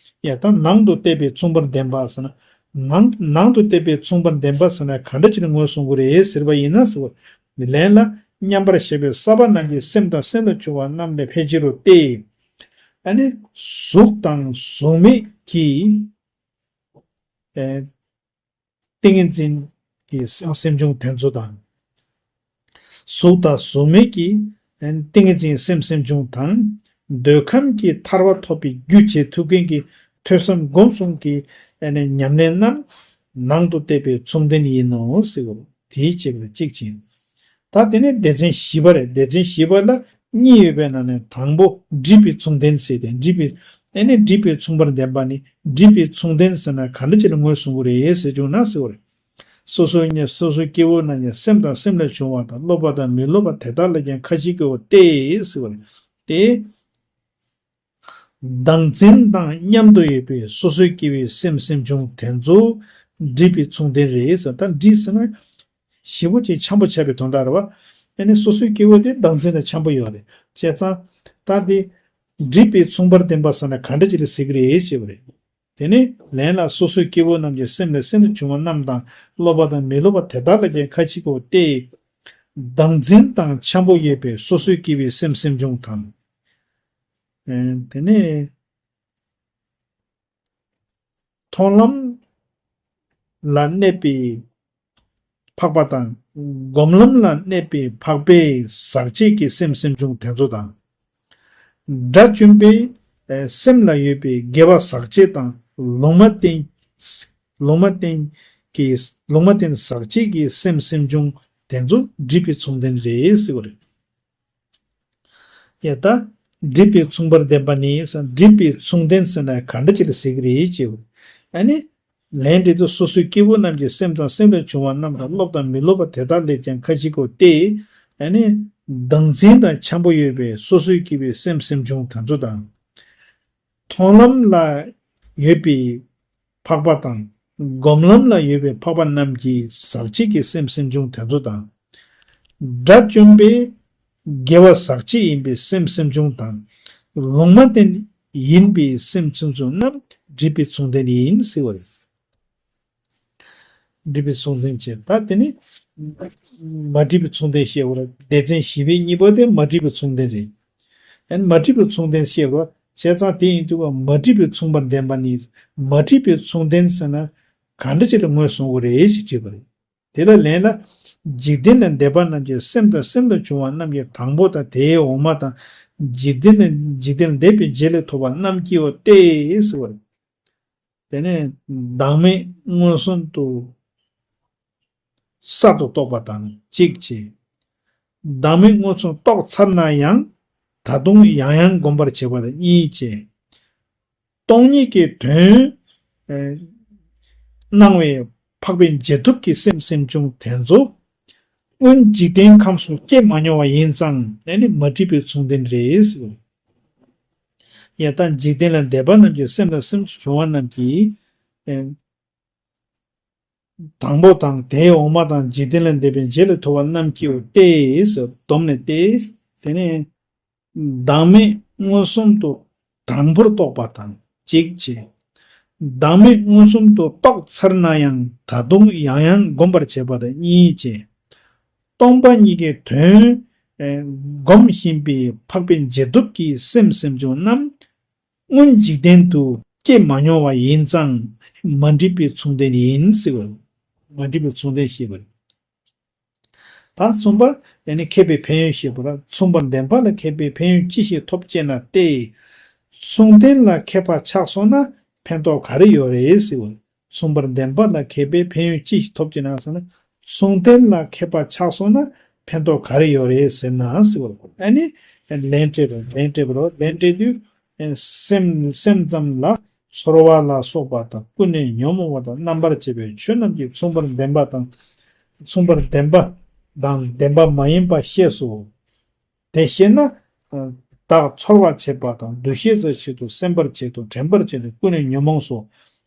ཡ་ད་ནང་དུ་བལྟས་པའི་མཚུངས་པར་ལྡན་པ་ཟེར་ན། ནང་ནང་དུ་བལྟས་པའི་མཚུངས་པར་ལྡན་པ་ཟེར་ན་ག་འདྲ་ཅིག་ལ་ངོས་བཟུང་གི་རེད་ཟེར་བ་ཡིན་ན་ཟེར་བ། ལན་ལ་མཉམ་པར་བཞག་པའི་ས་པ་རྣམས་ཀྱི་སེམས་དང་སེམས་ལས་བྱུང་བ་རྣམས་ལས་འཕེལ་བྱེད་རོ་སྟེ། ཨ་ནི་གཟུགས་དང་གཟུགས་མེད་ཀྱི་ཨེ་ཏིང་ངེ་འཛིན་གྱི་སེམས་སེམས་བྱུང་དེ་ཚོ་དང་། གཟུགས་དང་གཟུགས་མེད་ཀྱི་ཨེ་ཏིང་ངེ་འཛིན་སེམས་སེམས་བྱུང་དང་། འདོད་ཁམས་ཀྱི་ཐར་པ་ཐོབ་པའི་རྒྱུ་བྱེད་ཐུབ་མཁན་གྱི་ཐོས་བསམ་སྒོམ་གསུམ་གྱི་ཨེ་ནས་ཉམས་ལེན་རྣམས་ནང་དུ་བལྟས་པའི་མཚུངས་ལྡན་ཡིན་ནོ་ཟེར་བ། དེའི་རྗེས་ལ་གཅིག་ཅིང་། ད་དེ་ནས་སྡེ་ཚན་བཞི་པ་རེད། སྡེ་ཚན་བཞི་པ་ལ་གཉིས་ཡོད་པའི་ནང་ནས་དང་པོ་སྒྲིབ་པའི་མཚུངས་ལྡན་ཟེར་ཏེ། སྒྲིབ་པའི་ཨེ་ནས་སྒྲིབ་པའི་མཚུངས་པར་ལྡན་པ་ནི་སྒྲིབ་པའི་མཚུངས་ལྡན་ཟེར་ན་ག་འདྲ་ཅིག་ལ་ངོས་བཟུང་གི་རེད་ཟེར་བྱུང་ན་ཟེར་བ་རེད། སོ་སོའི་ཉེ་སོ་སོའི་སྐྱེ་བོ་རྣམས་ཀྱི་སེམས་དང་སེམས་ལས་བྱུང་བ་དང་སློབ་པ་དང་མི་སློབ་པ་དེ་དག་ལས་ཀྱང་ཁ་ཅིག་གོ་སྟེ་ཟེར་བ་རེད། དེ་བདག་འཛིན་དང་མཉམ་དུ་ཡོད་པའི་སོ་སོའི་སྐྱེ་བོའི་སེམས་སེམས་བྱུང་དེ་ཚོ་སྒྲིབ་པའི་མཚུངས་ལྡན་རེད་ཟེར། ད་སྒྲིབ་ཟེར་ན་ཞེ་པོ་ཅིག་འཆམ་པོ་ཆགས་པའི་དོན་དག་རེད་བ། ཨ་ནི་སོ་སོའི་སྐྱེ་བོ་དེ་བདག་འཛིན་དང་འཆམ་པོ་ཡོད་རེད། བྱས་ཙང་ད་དེ་སྒྲིབ་པའི་མཚུངས་པར་ལྡན་པ་ཟེར་ན་ག་འདྲ་ཅིག་ལ་ཟེར་གི་རེད་ཞེས་པ་རེད། དེ་ནི་ལན་ལ་སོ་སོའི་སྐྱེ་བོ་རྣམས་ཀྱི་སེམས་ལས་སེམས་ལས་བྱུང་བ་རྣམས་དང་སློབ་པ་དང་མི་སློབ་པ་དེ་དག་ལ་ཀྱང་ཁ་ཅིག་གོ་སྟེ། བདག་འཛིན་དང་འཆམ་པོ་ཡོད་པའི་སོ་སོའི་སྐྱེ་བོའི་སེམས་སེམས་བྱུང་དང་། ཨེ་དེ་ནས་མཐོང་ལམ་ལ་གནས་པའི་འཕགས་པ་དང་། སྒོམ་ལམ་ལ་གནས་པའི་འཕགས་པའི་ཟག་བཅས་ཀྱི་སེམས་སེམས་བྱུང་དེ་ཚོ་དང་། དགྲ་བཅོམ་པའི་ཨེ་སེམས་ལ་ཡོད་པའི་དགེ་བ་ཟག་བཅས་དང་ལུང་མ་བསྟན། ལུང་མ་བསྟན་གྱི་ལུང་མ་བསྟན་ཟག་བཅས་ཀྱི་སེམས་སེམས་བྱུང་དེ་ཚོ་སྒྲིབ་པའི་མཚུངས་ལྡན་རེད་ཟེར་བ་རེད། ཡ་ད། སྒྲིབ་པའི་མཚུངས་པར་ལྡན་པ་ནི་ཟེར། སྒྲིབ་པའི་མཚུངས་ལྡན་ཟེར་ན་ག་འདྲ་ཅིག་ལ་ཟེར་གི་རེད་ཅེས། ཨ་ནི། ལན་འདི་དུ་སོ་སོའི་སྐྱེ་བོ་རྣམས་ཀྱི་སེམས་དང་སེམས་ལས་བྱུང་བ་རྣམས་དང་སློབ་དང་མི་སློབ་པ་དེ་དག་ལས་ཀྱང་ཁ་ཅིག་གོ་སྟེ། ཨ་ནི། བདག་འཛིན་དང་འཆམ་པོ་ཡོད་པའི་སོ་སོའི་སྐྱེ་བོའི་སེམས་སེམས་བྱུང་དེ་ཚོ་དང་། མཐོང་ལམ་ལ་ཡོད་པའི་འཕགས་པ་དང་། སྒོམ་ལམ་ལ་ཡོད་པའི་འཕགས་པ་རྣམས་ཀྱི་ཟག་བཅས་ཀྱི་སེམས་སེམས་བྱུང་དེ་ཚོ་དང་། དགྲ་བཅོམ་པའི་དགེ་བ་ཟག་བཅས་ཡིན་པའི་སེམས་སེམས་བྱུང་དང་། ལུང་མ་བསྟན་ཡིན་པའི་སེམས་སེམས་བྱུང་རྣམས་སྒྲིབ་པའི་མཚུངས་ལྡན་ཡིན་ཟེར་བ་རེད། སྒྲིབ་པའི་མཚུངས་ལྡན་བྱས། ད་དེ་ནི་མ་སྒྲིབ་པའི་མཚུངས་ལྡན་ཞེས་པ་ལ་སྡེ་ཚན་བཞི་པའི་གཉིས་པ་དེ་མ་སྒྲིབ་པའི་མཚུངས་ལྡན་རེད། ཨན་མ་སྒྲིབ་པའི་མཚུངས་ལྡན་ཞེས་པ་བྱས་ཙང་དེ་ཡིན་དུས་མ་སྒྲིབ་པའི་མཚུངས་པར་ལྡན་པ་ནི། མ་སྒྲིབ་པའི་མཚུངས་ལྡན་ཟེར་ན་ག་འདྲ་ཅིག་ལ་ངོས་བཟུང་དགོས་རེད་ཞེས་དྲིས་པ་རེད། དེ་ལ་ལན་ལ། འཇིག་རྟེན་ལ་འདས་པ་རྣམས་ཀྱི་སེམས་དང་སེམས་ལ་བྱུང་བ་རྣམས་ཀྱི་དང་པོ་དང་དེའི་འོག་མ་དང་། འཇིག་རྟེན་ལ་འཇིག་རྟེན་ལ་འདས་པའི་རྗེས་ལ་ཐོབ་པ་རྣམས་ཀྱིའོ་སྟེ་ཟེར་བ་རེད། དེ་ནས་བདག་མེད་མངོན་སུམ་དུ་གསར་དུ་རྟོགས་པ་དང་གཅིག་བྱས། བདག་མེད་མངོན་སུམ་རྟོགས་ཚར་ན་ཡང་ད་དུང་ཡང་ཡང་སྒོམ་པར་བྱེད་པ་དང་གཉིས་བྱས། སྟོང་ཉིད་ཀྱི་དོན་ཨེ་སྣང་བའི་འཕགས་པའི་རྗེས་ཐོབ་ཀྱི་སེམས་སེམས་བྱུང་དེ་ཚོ་སྔོན་འཇིག་རྟེན་ཁམས་སུ་སྐྱེས་མ་མྱོང་བ་ཡིན་ཙང་ཨེ་ནི་མ་སྒྲིབ་པའི་མཚུངས་ལྡན་རེད། ཡང་ད་འཇིག་རྟེན་ལ་འདས་པ་རྣམས་ཀྱི་སེམས་དང་སེམས་ཀྱི་བྱུང་བ་རྣམས་ཀྱིས། ཨེ། དང་པོ་དང་དེའི་འོག་མ་དང་འཇིག་རྟེན་ལས་འདས་པའི་རྗེས་ལ་ཐོབ་པ་རྣམས་ཀྱིའོ་སྟེ་ཟེར་བསྡོམས་ནས་ཏེ། དེ་ནས་བདག་མེད་མངོན་སུམ་དུ་དང་པོར་རྟོགས་པ་དང་གཅིག་བྱས། བདག་མེད་མངོན་སུམ་དུ་རྟོགས་ཚར་ན་ཡང་ད་དུང་ཡང་ཡང་སྒོམ་པར་བྱེད་པ་དང་གཉིས་བྱས། སྟོང་པ་ཉིད་ཀྱི་དོན་སྒོམ་བཞིན་པའི་འཕགས་པའི་རྗེས་ཐོབ་ཀྱི་སེམས་སེམས་བྱུང་རྣམས། སྔོན་འཇིག་རྟེན་དུ་སྐྱེས་མ་མྱོང་བ་ཡིན་ཙང་མ་འགྲིག་པའི་མཚུངས་ལྡན་ཡིན་ཟེར་བ། མ་འགྲིག་པའི་མཚུངས་ལྡན་ཞེས་པ་རེད། ད་གསུམ་པ་ཡང་ནི་མཁས་པའི་ཕན་ཡོན་ཞེས་པ་ལ། མཚུངས་པར་ལྡན་པ་ལ་མཁས་པའི་ཕན་ཡོན་ཅི་ཞིག་ཐོབ་ཅེ་ན་སྟེ། མཚུངས་ལྡན་ལ་མཁས་པ་ཆགས་སོང་ན་ཕན་ཐོགས་ག་རེ་ཡོད་རེད་ཟེར་བ། མཚུངས་པར་ལྡན་པ་ལ་མཁས་པའི་ཕན་ཡོན་ཅི་ཞིག་ཐོབ་ཅེ་ན་ཟེར་ན། མཚུངས་ལྡན་ལ་མཁས་པ་ཆགས་སོང་ན་ཕན་ཐོགས་ག་རེ་ཡོད་རེད་ཟེར་ན་ཟེར་བ། ཨ་ནི་ལན་སྤྲད་རོགས། ལན་སྤྲད་པ་རོགས། ལན་སྤྲད་དུས། སེམས་སེམས་ཙམ་ལ་ཚོར་བ་ལ་སོགས་པ་དང་ཀུན་ནས་ཉོན་མོངས་པ་དང་རྣམ་པར་བཅད་པའི་ཆོས་རྣམས་ཀྱི་མཚུངས་པར་ལྡན་པ་དང་། མཚུངས་པར་ལྡན་པ་དང་ལྡན་པ་མ་ཡིན་པ་ཤེས་སོ། དེ་ཤེས་ན། བདག་ཚོར་བར་བྱེད་པ་དང་འདུ་ཤེས་ཟེར་ཆེད་དུ་སེམས་པར་བྱེད་དོ། དྲན་པར་བྱེད་དོ། ཀུན་ནས་ཉོན་མོངས་སོ།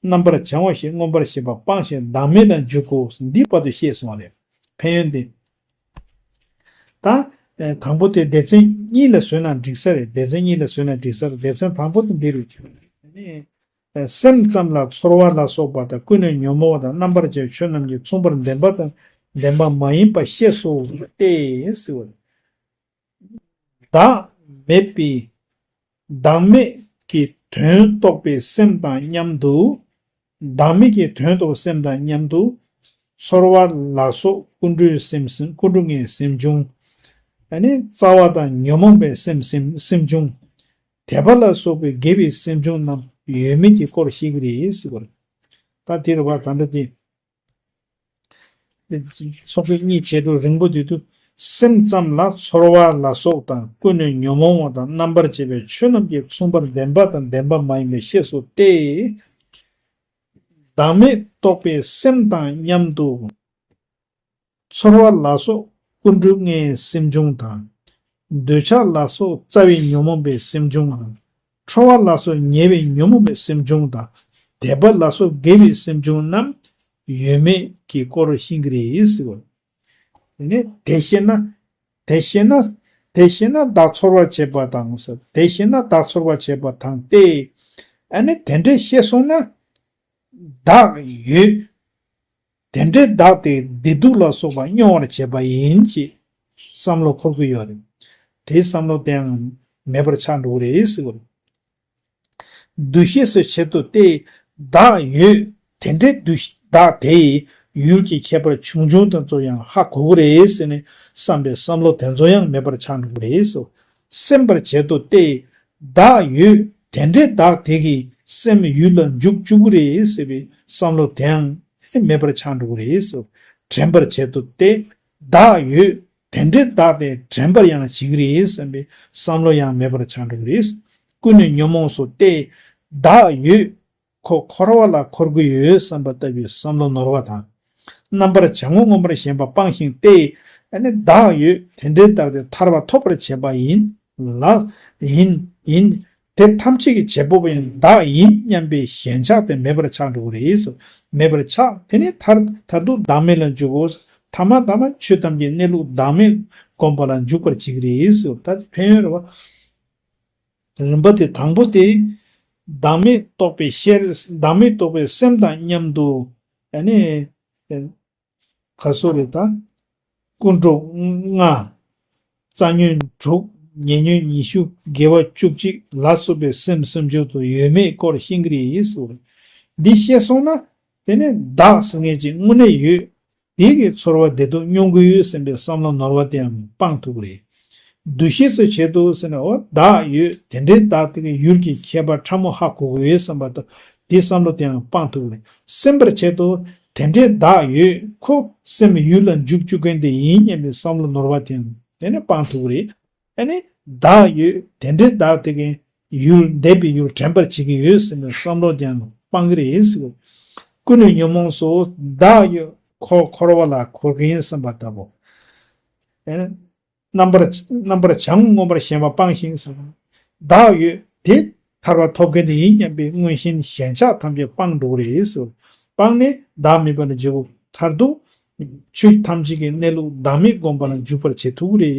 རྣམ་པར་བྱང་བ་ཞེས་མངོན་པར་ཞེན་པ་སྤངས་ཤིང་བདག་མེད་ལ་འཇུག་གོ། འདིའི་བར་དུ་ཤེས་སོང་བ་རེད། ཕན་ཡོན་དེ། ད། དང་པོ་དེ་སྡེ་ཚན་གཉིས་ལ་བཟོས་ན་འགྲིག་ས་རེད། སྡེ་ཚན་གཉིས་ལ་བཟོས་ན་འགྲིག་ས་རེད། སྡེ་ཚན་དང་པོ་དེ་འདི་རུ་བྱུང་། སེམས་ཙམ་ལ་ཚོར་བ་ལ་སོགས་པ་དང་ཀུན་ནས་ཉོན་མོངས་པ་དང་རྣམ་པར་བཅད་ཆོས་རྣམས་ཀྱི་མཚུངས་པར་ལྡན་པ་དང་ལྡན་པ་མ་ཡིན་པ་ཤེས་སོ་སྟེ་ཟེར་བ། བདག་མེད་པའི། བདག་མེད་ཀྱི་དོན་རྟོགས་པའི་སེམས་དང་མཉམ་དུ། བདག་མེད་ཀྱི་དོན་རྟོགས་པའི་སེམས་དང་མཉམ་དུ། ཚོར་བ་ལ་སོགས་ཀུན་འདྲའི་སེམས་སེམས་ཀུན་འདྲ་ངའི་སེམས་བྱུང་། ཨ་ནི་རྩ་བ་དང་ཉོན་མོངས་པའི་སེམས་སེམས་སེམས་བྱུང་། དད་པ་ལ་སོགས་པའི་དགེ་བའི་སེམས་བྱུང་རྣམས་ཡོད་མེད་ཀྱི་སྐོར་བཤད་ཀྱི་རེད་ཟེར་བ་རེད། ད་དེ་རུ་བ་ད་ལྟ་དེ། ཚོགས་ཀྱི་གཉིས་བྱེད་དུ་རིང་པོ་དུས་དུ། སེམས་ཙམ་ལ་ཚོར་བ་ལ་སོགས་དང་ཀུན་ནས་ཉོན་མོངས་པ་དང་རྣམ་པར་བཅད་པའི་ཆོས་རྣམས་ཀྱི་མཚུངས་པར་ལྡན་པ་དང་ལྡན་པ་མ་ཡིན་པའི་ཤེས་སོ་སྟེ། བདག་མེད་རྟོགས་པའི་སེམས་དང་མཉམ་དུ། ཚོར་བ་ལ་སོགས་ཀུན་འཁྲུལ་ལྔའི་སེམས་བྱུང་དང་། འདོད་ཆགས་ལ་སོགས་རྩ་བའི་ཉོན་མོངས་པའི་སེམས་བྱུང་དང་། ཁྲོ་བ་ལ་སོགས་ཉེ་བའི་ཉོན་མོངས་པའི་སེམས་བྱུང་དང་། དད་པ་ལ་སོགས་དགེ་བའི་སེམས་བྱུང་རྣམས་ཡོད་མེད་ཀྱི་སྐོར་ཤེས་ཀྱི་རེད་ཟེར་བ། དེ་ནས་དེ་ཤེས་ན། དེ་ཤེས་ན། དེ་ཤེས་ན་བདག་ཚོར་བར་བྱེད་པ་དང་ཟེར། དེ་ཤེས་ན་བདག་ཚོར་བར་བྱེད་པ་དང་སྟེ། ཨ་ནི་དེ་འདྲས་ཤེས་སོང་ན། བདག་ཡོད། དེ་འདྲའི་བདག་དེ་བདེ་སྡུག་ལ་སོགས་པ་མྱོང་བར་བྱེད་པ་ཡིན་ཅེས་བསམ་བློ་འཁོར་གྱི་ཡོད་རེད། དེའི་བསམ་བློ་དེའང་མེད་པར་ཆགས་འགྲོ་གི་རེད་ཟེར་བ་རེད། འདུ་ཤེས་སུ་བྱེད་དོ་སྟེ། བདག་ཡོད། དེ་འདྲའི་འདུ་ཤེས་བདག་དེ་ཡི་ཡུལ་གྱི་ཁྱད་པར་ཆུང་ཆུང་དེ་ཚོ་ཡང་ཧ་གོ་གི་རེད་ཟེར་ནས་བསམ་པའི་བསམ་བློ་དེ་ཚོ་ཡང་མེད་པར་ཆགས་འགྲོ་གི་རེད་ཟེར། སེམས་པར་བྱེད་དོ་སྟེ། བདག་ཡོད། དེ་འདྲའི་བདག་དེ་གི་སེམས་ཡུལ་ལ་འཇུག་བཅུག་གི་རེད་ཟེར་བའི་བསམ་བློ་དེའང་མེད་པར་ཆགས་འགྲོ་གི་རེད་ཟེར། དྲན་པར་བྱེད་དོ་སྟེ། བདག་ཡོད། དེ་འདྲའི་བདག་དེ་དྲན་པར་ཡང་བྱེད་ཀྱི་རེད་བསམ་པའི་བསམ་བློ་ཡང་མེད་པར་ཆགས་འགྲོ་གི་རེད། ཀུན་ནས་ཉོན་མོངས་སོ་སྟེ། བདག་ཡོད། ཁོ་འཁོར་བ་ལ་འཁོར་གྱི་ཡོད་བསམ་པ་ལྟ་བུའི་བསམ་བློ་ནོར་བ་དང་། རྣམ་པར་བྱང་ངོ་མངོན་པར་ཞེན་པ་སྤངས་ཤིང་སྟེ། ཨ་ནི་བདག་ཡོད། དེ་འདྲའི་བདག་དེ་ཐར་པ་ཐོབ་པར་བྱེད་པ་ཡིན་ལ། ཡིན་ཡིན། དེ་ཐམས་ཅད་ཀྱི་བྱེད་པོ་ཡང་བདག་ཡིན་སྙམ་པའི་ཞེན་ཆགས་དེ་མེད་པར་ཆགས་འགྲོ་གི་རེད། མེད་པར་ཆགས། དེ་ནི་མཐར་མཐར་ཐུག་བདག་མེད་ལ་འཇུག་གོ། ཐ་མ་ཐ་མ་ཆོས་ཐམས་ཅད་གནས་ལུགས་བདག་མེད་བསྒོམ་པ་ལ་འཇུག་པར་བྱེད་ཀྱི་རེད། ད་དེ་ཕན་ཡོན་རེད་བ། རིམ་པ་དེ་དང་པོ་དེ། བདག་མེད་རྟོགས་པའི་ཤེས། བདག་མེད་རྟོགས་པའི་སེམས་དང་མཉམ་དུ། ཨ་ནི། ག་སོ་རེད་ད། ཀུན་འཁྲུལ་ལྔ། རྩ་ཉོན་དྲུག་ཉེ་ཉོན་ཉི་ཤུ། དགེ་བ་བཅུ་གཅིག་ལ་སོགས་པའི་སེམས་སེམས་བྱུང་དུ་ཡོད་མེད་སྐོར་ཤེས་ཀྱི་རེད་ཟེར། འདི་ཤེས་སོང་ན། དེ་ནས་བདག་ཟེར་མཁན་ཅིག་དངོས་གནས་ཡོད། དེ་གི་ཚོར་བ་བདེ་སྡུག་མྱོང་གི་ཡོད་བསམ་པའི་བསམ་བློ་ནོར་བ་དེའང་སྤང་ཐུབ་ཀྱི་རེད། འདུ་ཤེས་སུ་བྱེད་དོ་ཟེར་ན། འོ་བདག་ཡོད། དེ་འདྲའི་བདག་དེ་གི་ཡུལ་གྱི་ཁྱད་པར་ཕྲ་མོ་ཧ་གོ་གི་ཡོད་བསམ་པ་དང་། དེའི་བསམ་བློ་དེའང་སྤང་ཐུབ་ཀྱི་རེད། སེམས་པར་བྱེད་དོ། དེ་འདྲའི་བདག་ཡོད། ཁོ་སེམས་ཡུལ་ལ་འཇུག་བཅུག་མཁན་དེ་ཡིན་སྙམ་པའི་བསམ་བློ་ནོར་བ་དེའང་དེ་ནས་སྤང་ཐུབ་ཀྱི་རེད། ཨ་ནི་བདག་ཡོད། དེ་འདྲའི་བདག་དེ་གི་ཡུལ་འདས་པའི་ཡུལ་དྲན་པར་བྱེད་ཀྱི་ཡོད་ཟེར་ནས་བསམ་བློ་དེའང་སྤང་གི་རེད་ཟེར། ཀུན་ནས་ཉོན་མོངས་སོ། བདག་ཡོད། ཁོ་འཁོར་བ་ལ་འཁོར་གྱིན་བསམ་པ་ལྟ་བུ། ཨེ། རྣམ་པར་རྣམ་པར་བྱང་མངོན་པར་ཞེན་པ་སྤངས་ཤིང་ཟེར། བདག་ཡོད་དེ་ཐར་པ་ཐོབ་མཁན་དེ་ཡིན་སྙམ་པའི་མངོན་ཞེན་ཞེན་ཆགས་ཐམས་ཅད་སྤངས་འགྲོ་གི་རེད་ཟེར། སྤངས་ནས་བདག་མེད་པ་ལ་འཇུག་གོ། མཐར་ཐུག་ཆོས་ཐམས་ཅད་ཀྱི་གནས་ལུགས་བདག་མེད་བསྒོམ་པ་ལ་འཇུག་པར་བྱེད་ཐུབ་ཀྱི་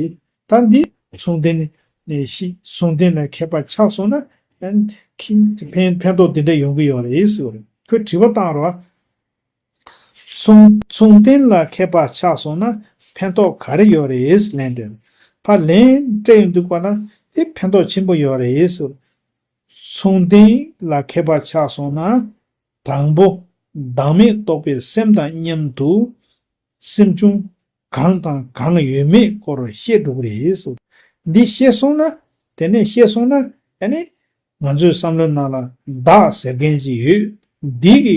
རེད། ད་འདི་མཚུངས་ལྡན་ནས་ཤི། མཚུངས་ལྡན་ལ་མཁས་པ་ཆགས་སོང་ན། ཕན་ཕན་ཕན་ཐོགས་འདི་འདྲ་ཡོང་གི་ཡོད་རེད་ཟེར་བ་རེད། ཁོས་དྲི་བ་བཏང་རོགས། མཚུངས་མཚུངས་ལྡན་ལ་མཁས་པ་ཆགས་སོང་ན་ཕན་ཐོགས་ག་རེ་ཡོད་རེད་ལན་འདོན། ཕར་ལན་སྤྲད་ཡོང་དུས་པ་ན་དེ་ཕན་ཐོགས་ཆེན་པོ་ཡོད་རེད་ཟེར། མཚུངས་ལྡན་ལ་མཁས་པ་ཆགས་སོང་ན། དང་པོ། བདག་མེད་རྟོགས་པའི་སེམས་དང་མཉམ་དུ་སེམས་བྱུང་གང་དང་གང་ཡོད་མེད་སྐོར་ཤེས་འགྲོ་གི་རེད། འདི་ཤེས་སོང་ན། དེ་ནས་ཤེས་སོང་ན། ཨ་ནི་ང་ཚོའི་བསམ་བློའི་ནང་ལ་བདག་ཟེར་མཁན་ཅིག་ཡོད། འདི་གི་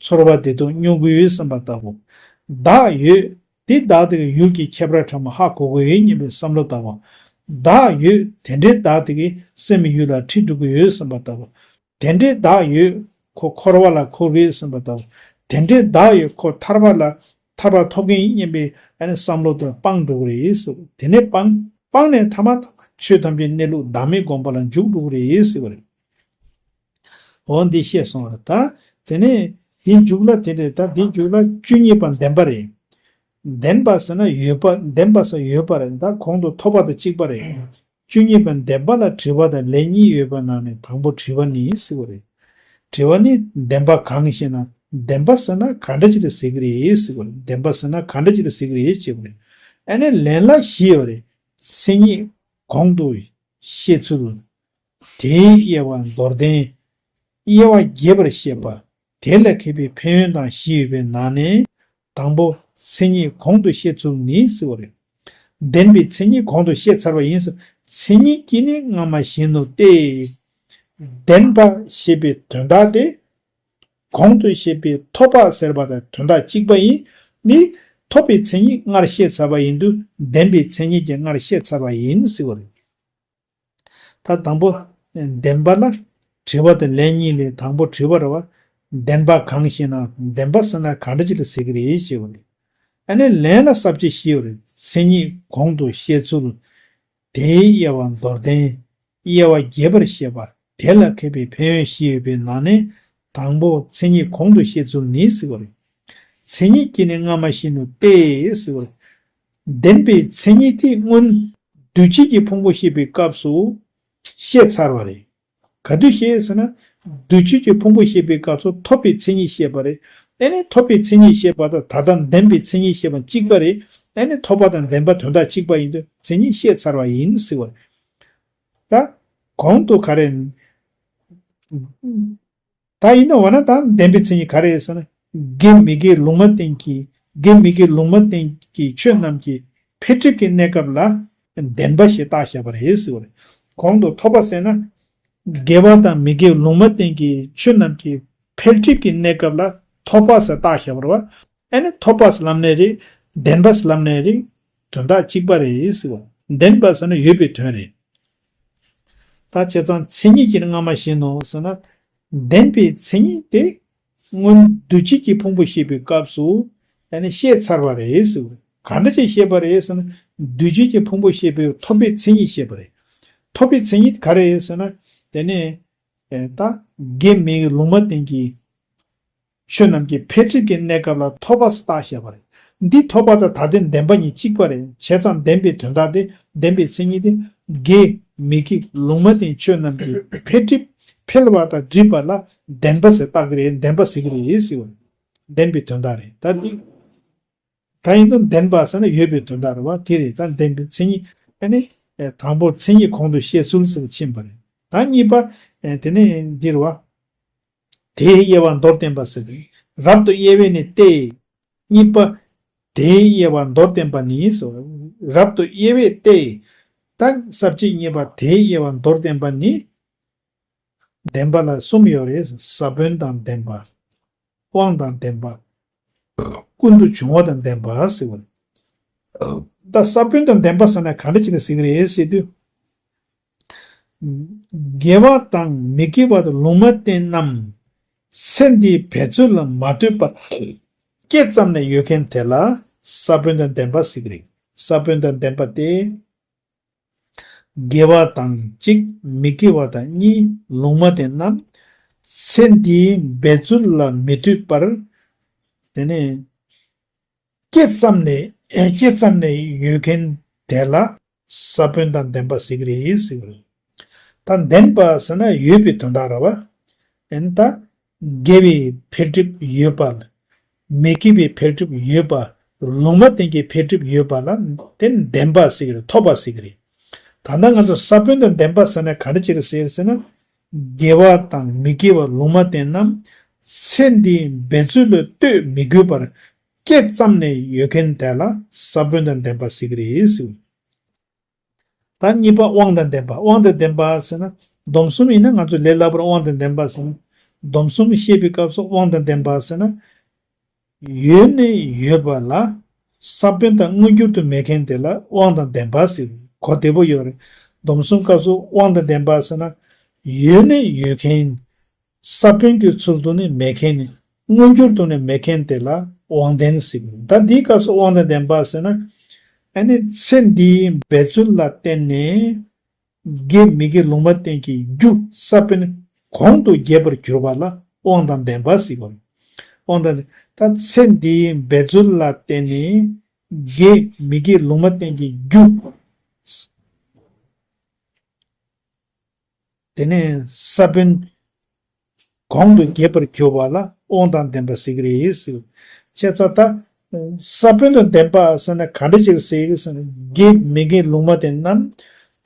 ཚོར་བ་བདེ་སྡུག་མྱོང་གི་ཡོད་བསམ་པ་ལྟ་བུ། བདག་ཡོད། འདི་བདག་དེ་གི་ཡུལ་གྱི་ཁྱད་པར་ཕྲ་མོ་ཧ་གོ་གི་ཡོད་སྙམ་པའི་བསམ་བློ་ལྟ་བུ། བདག་ཡོད། དེ་འདྲའི་བདག་དེ་གི་སེམས་ཡུལ་ལ་ཁྲིད་འགྲོ་གི་ཡོད་བསམ་པ་ལྟ་བུ། དེ་འདྲའི་བདག་ཡོད། ཁོ་འཁོར་བ་ལ་འཁོར་གི་ཡོད་བསམ་པ་ལྟ་བུ། དེ་འདྲའི་བདག་ཡོད། ཁོ་ཐར་པ་ལ་ཐར་པ་ཐོབ་མཁན་ཡིན་སྙམ་པའི་ཨ་ནི་བསམ་བློ་དེ་སྤང་འགྲོ་གི་རེད་ཟེར། དེ་ནས་སྤང་སྤངས་ནས་ཐ་མ་ཐ་མ་ཆོས་ཐམས་ཅད་གནས་ལུགས་བདག་མེད་བསྒོམ་པ་ལ་འཇུག་འགྲོ་གི་རེད་ཟེར་བ་རེད། འོ་འདི་ཤེས་སོང་བ་རེད་ད། དེ་ནས་འདི་མཇུག་ལ་དེ་རེད་ད། འདི་མཇུག་ལ་བཅུ་གཉིས་པ་བདེན་པ་རེད། བདེན་པ་ཟེར་ན་ཡོད་པ། བདེན་པ་ཟེར་ཡོད་པ་རེད། ད་གོང་དུ་ཐོབ་པ་དང་གཅིག་པ་རེད། བཅུ་གཉིས་པ་བདེན་པ་ལ་དྲི་བ་དང་ལན་གཉིས་ཡོད་པ་ནང་ནས་དང་པོ་དྲི་བ་ནི་ཟེར་བ་རེད། དྲི་བ་ནི་བདེན་པ་གང་ཞེ་ན། བདེན་པ་ཟེར་ན་ག་འདྲ་ཅིག་ལ་ཟེར་གི་རེད་ཟེར་བ་རེད། བདེན་པ་ཟེར་ན་ག་འདྲ་ཅིག་ལ་ཟེར་གི་རེད་ཅེས་པ་རེད། ཨ་ནི་ལན་ལ་བཞི་ཡོད་རེད། མཚན་ཉིད་གོང་དུ་བཤད་ཚུལ། དེའི་དབྱེ་བ་མདོར་བསྟན། དབྱེ་བ་རྒྱས་པར་བཤད་པ། དེ་ལ་མཁས་པའི་ཕན་ཡོན་དང་བཞི་ཡོད་པའི་ནང་ནས། དང་པོ། མཚན་ཉིད་གོང་དུ་བཤད་ཚུལ་ནི་ཟེར་བ་རེད། བདེན་པའི་མཚན་ཉིད་གོང་དུ་བཤད་ཚར་བ་ཡིན་ཟེར། མཚན་ཉིད་ཀྱིས་ནི་སྔ་མ་བཞིན་ནོ་སྟེ། བདེན་པ་ཞེས་པའི་དོན་དག་དེ། གོང་དུ་བཤད་པའི་ཐོབ་པ་ཟེར་བ་དང་དོན་དག་གཅིག་པ་ཡིན། ནི་ཐོབ་པའི་མཚན་ཉིད་སྔར་བཤད་ཚར་བ་ཡིན་དུས་བདེན་པའི་མཚན་ཉིད་ཀྱང་སྔར་བཤད་ཚར་བ་ཡིན་ཟེར་བ་རེད། ད་དང་པོ། བདེན་པ་ལ་དྲི་བ་དང་ལན་གཉིས་ལས་དང་པོ་དྲི་བ་རེད་བ། བདེན་པ་གང་ཞེ་ན། བདེན་པ་ཟེར་ན་ག་འདྲ་ཅིག་ལ་ཟེར་གི་རེད་ཞེས་པ་རེད། ཨ་ནི་ལན་ལ་ས་བཅད་བཞི་ཡོད་རེད། མཚན་ཉིད་གོང་དུ་བཤད་ཚུལ། དེའི་དབྱེ་བ་མདོར་བསྟན། དབྱེ་བ་རྒྱས་པར་བཤད་པ། དེ་ལ་མཁས་པའི་ཕན་ཡོན་བཞི་ཡོད་པའི་ནང་ནས། དང་པོ་མཚན་ཉིད་གོང་དུ་བཤད་ཚུལ་ནི་ཟེར་བ་རེད། མཚན་ཉིད་ཀྱིས་ནི་སྔ་མ་བཞིན་ནོ་སྟེ་ཟེར་བ་རེད། བདེན་པའི་མཚན་ཉིད་དེ་སྔོན་འདུས་བྱས་ཀྱི་ཕུང་པོ་བཤད་པའི་སྐབས་སུ་བཤད་ཚར་བ་རེད། ག་དུས་བཤད་ཟེར་ན། འདུས་བྱས་ཀྱི་ཕུང་པོ་བཤད་པའི་སྐབས་སུ་ཐོབ་པའི་མཚན་ཉིད་བཤད་པ་རེད། ཨ་ནི་ཐོབ་པའི་མཚན་ཉིད་བཤད་པ་དང་ད་ལྟ་བདེན་པའི་མཚན་ཉིད་བཤད་པ་གཅིག་པ་རེད། ཨ་ནི་ཐོབ་པ་དང་བདེན་པ་དོན་དག་གཅིག་པ་ཡིན་དུས་མཚན་ཉིད་བཤད་ཚར་བ་ཡིན་ཟེར་བ་རེད། ད་གོང་དུ་ག་རེ། ད་ཡིན་ན་འོ་ན་ད་བདེན་པའི་མཚན་ཉིད་ག་རེ་ཟེར་ན། དགེ་མི་དགེ་ལུང་མ་བསྟན་གྱི། དགེ་མི་དགེ་ལུང་མ་བསྟན་གྱི་ཆོས་རྣམས་ཀྱི་འཕེལ་འགྲིབ་ཀྱི་གནས་སྐབས་ལ་བདེན་པ་ཞེས་བཏགས་བཞག་པ་རེད་ཟེར་བ་རེད། གོང་དུ་ཐོབ་པ་ཟེར་ན། དགེ་བ་དང་མི་དགེ་ལུང་མ་བསྟན་གྱི་ཆོས་རྣམས་ཀྱི་འཕེལ་འགྲིབ་ཀྱི་གནས་སྐབས་ལ་ཐོབ་པ་ཟེར་བཏགས་བཞག་པ་རེད་བ། ཨ་ནི་ཐོབ་པ་ཟེར་ལབ་ནའི་རེད། བདེན་པ་ཟེར་ལབ་ནའི་རེད། དོན་དག་གཅིག་པ་རེད་ཟེར་བ། བདེན་པ་ཟེར་ན་ཡོད་པའི་དོན་རེད། ད་བྱས་ཙང་མཚན་ཉིད་ཀྱིས་ནི་སྔ་མ་བཞིན་ནོ་ཟེར་ན། བདེན་པའི་མཚན་ཉིད་དེ་སྔོན་འདུས་བྱས་ཀྱི་ཕུང་པོ་བཤད་པའི་སྐབས་སུ་ཡང་ནི་བཤད་ཚར་བ་རེད་ཟེར་བ་རེད། ག་འདྲ་ཅིག་བཤད་པ་རེད་ཟེར་ན། འདུས་བྱས་ཀྱི་ཕུང་པོ་བཤད་པའི་ཐོབ་པའི་མཚན་ཉིད་བཤད་པ་རེད། ཐོབ་པའི་མཚན་ཉིད་ག་རེ་ཟེར་ན། དེ་ནི་ད་དགེ་མི་དགེ་ལུང་མ་བསྟན་གྱི་ཆོས་རྣམས་ཀྱི་འཕེལ་འགྲིབ་ཀྱི་གནས་སྐབས་ལ་ཐོབ་པ་ཟེར་བཏགས་བཞག་པ་རེད། འདི་ཐོབ་པ་དང་ད་ལྟའི་བདེན་པ་གཉིས་གཅིག་པ་རེད། བྱས་ཙང་བདེན་པའི་དོན་དག་དེ། བདེན་པའི་མཚན་ཉིད་དེ། དགེ་མི་དགེ་ལུང་མ་བསྟན་ཆོས་རྣམས་ཀྱི་འཕེལ་འགྲིབ། འཕེལ་བ་དང་འགྲིབ་པ་ལ་བདེན་པ་ཟེར་བཏགས་ཀྱི་རེད། བདེན་པ་ཟེར་གྱི་རེད་ཟེར་བ་རེད། བདེན་པའི་དོན་དག་རེད། ད་འདི་ད་ཡིན་དུས་བདེན་པ་ཟེར་ན་ཡོད་པའི་དོན་དག་རེད་བ། དེ་རེད། ད་བདེན་པའི་མཚན་ཉིད། ཨ་ནི་དང་པོ་མཚན་ཉིད་གོང་དུ་བཤད་ཚུལ་ཟེར་ཕྱིན་པ་རེད། ད་གཉིས་པ། དེ་ནས་འདི་རེད་བ། དེའི་དབྱེ་བ་མདོར་བསྟན་པ་ཟེར་ཏེ། རབ་ཏུ་དབྱེ་བས་ནི་སྟེ། གཉིས་པ། དེའི་དབྱེ་བ་མདོར་བསྟན་པ་ནི་ཟེར། རབ་ཏུ་དབྱེ་བས་ཏེ། ད་ས་བཅད་གཉིས་པ་དེའི་དབྱེ་བ་མདོར་བསྟན་པ་ནི། བདེན་པ་ལ་གསུམ་ཡོད་རེད། ས་བོན་དང་ལྡན་པ། དབང་དང་ལྡན་པ། ཀུན་ཏུ་འབྱུང་བ་དང་ལྡན་པ་ཟེར་བ་རེད། ད་ས་བོན་དང་ལྡན་པ་ཟེར་ན་ག་འདྲ་ཅིག་ལ་ཟེར་གྱི་རེད་ཟེར་དུས། དགེ་བ་དང་མི་དགེ་བ་དང་ལུང་མ་བསྟན་རྣམས། ཚེ་འདིའི་འབད་རྩོལ་ལ་མ་ལྟོས་པར་སྐྱེས་ཙམ་ནས་ཡོད་མཁན་དེ་ལ་ས་བོན་དང་ལྡན་པ་ཟེར་གྱི་རེད། ས་བོན་དང་ལྡན་པ་སྟེ། དགེ་བ་དང་གཅིག་མི་དགེ་བ་དང་གཉིས་ལུང་མ་བསྟན་རྣམས། ཚེ་འདིའི་འབད་རྩོལ་ལ་མི་ལྟོས་པར། དེ་ནས། སྐྱེས་ཙམ་ནས་སྐྱེས་ཙམ་ནས་ཡོད་མཁན་དེ་ལ་ས་བོན་དང་ལྡན་པ་ཟེར་གྱི་རེད་ཟེར་གྱི་རེད། ད་ལྡན་པ་ཟེར་ན་ཡོད་པའི་དོན་དག་རེད་བ། ཨ་ནི་ད་དགེ་བའི་འཕེལ་འགྲིབ་ཡོད་པ། མི་དགེ་བའི་འཕེལ་འགྲིབ་ཡོད་པ། ལུང་མ་བསྟན་གྱི་འཕེལ་འགྲིབ་ཡོད་པ་ལ་དེ་ལྡན་པ་ཟེར་གྱི་རེད། ཐོབ་པ་ཟེར་གྱི་རེད། ད་ལྟ་ང་ཚོ་ས་བོན་དང་ལྡན་པ་ཟེར་ན་ག་འདྲ་ཅིག་རེད་ཟེར་ཟེར་ན། དགེ་བ་དང་མི་དགེ་བ་ལུང་མ་བསྟན་རྣམས། ཚེ་འདིའི་འབད་རྩོལ་ལ་ལྟོས་མི་དགོས་པར་སྐྱེས་ཙམ་ནས་ཡོད་མཁན་དེ་ལ་ས་བོན་དང་ལྡན་པ་ཟེར་གྱི་རེད་ཟེར། ད་གཉིས་པ་དབང་དང་ལྡན་པ། དབང་དང་ལྡན་པ་ཟེར་ན། སྡོམ་གསུམ་ཡིན་ན་ང་ཚོ་ལས་སླ་པོར་དབང་དང་ལྡན་པ་ཟེར་ན། སྡོམ་གསུམ་བཤད་པའི་སྐབས་སུ་དབང་དང་ལྡན་པ་ཟེར་ན། ཡོད་ནས་ཡོད་པ་ལ། ས་བོན་དང་མངོན་གྱུར་དུ་མེད་མཁན་དེ་ལ་དབང་དང་ལྡན་པ་ཟེར། གོ་བདེ་པོ་ཡོད་རེད། སྡོམ་གསུམ་སྐབས་སུ་དབང་དང་ལྡན་པ་ཟེར་ན། ཡོད་ནས་ཡོད་མཁན། ས་བོན་གྱི་ཚུལ་དུ་ནི་མེད་མཁན་ནི། མངོན་གྱུར་དུ་ནི་མེད་མཁན་དེ་ལ་དབང་ལྡན་ཟེར། ད་འདིའི་སྐབས་སུ་དབང་དང་ལྡན་པ་ཟེར་ན། ཨ་ནི་ཚེ་འདིའི་འབད་རྩོལ་ལ་བརྟེན་ནས། དགེ་མི་དགེ་ལུང་མ་བསྟན་གྱི་རྒྱུ་ས་བོན་གོང་དུ་རྒྱས་པར་གྱུར་པ་ལ་དབང་དང་ལྡན་པ་ཟེར་གྱི་རེད། དབང་དང་། ད་ཚེ་འདིའི་འབད་རྩོལ་ལ་བརྟེན་ནས་དགེ་མི་དགེ་ལུང་མ་བསྟན་གྱི་རྒྱུ། དེ་ནས་ས་བོན་གོང་དུ་རྒྱས་པར་གྱུར་པ་ལ་དབང་དང་ལྡན་པ་ཟེར་གྱི་རེད་ཟེར། བྱས་ཙང་ད་ས་བོན་དང་ལྡན་པ་ཟེར་ན་ག་འདྲ་ཅིག་ཟེར་གྱི་རེད་ཟེར་ན། དགེ་མི་དགེ་ལུང་མ་བསྟན་རྣམས།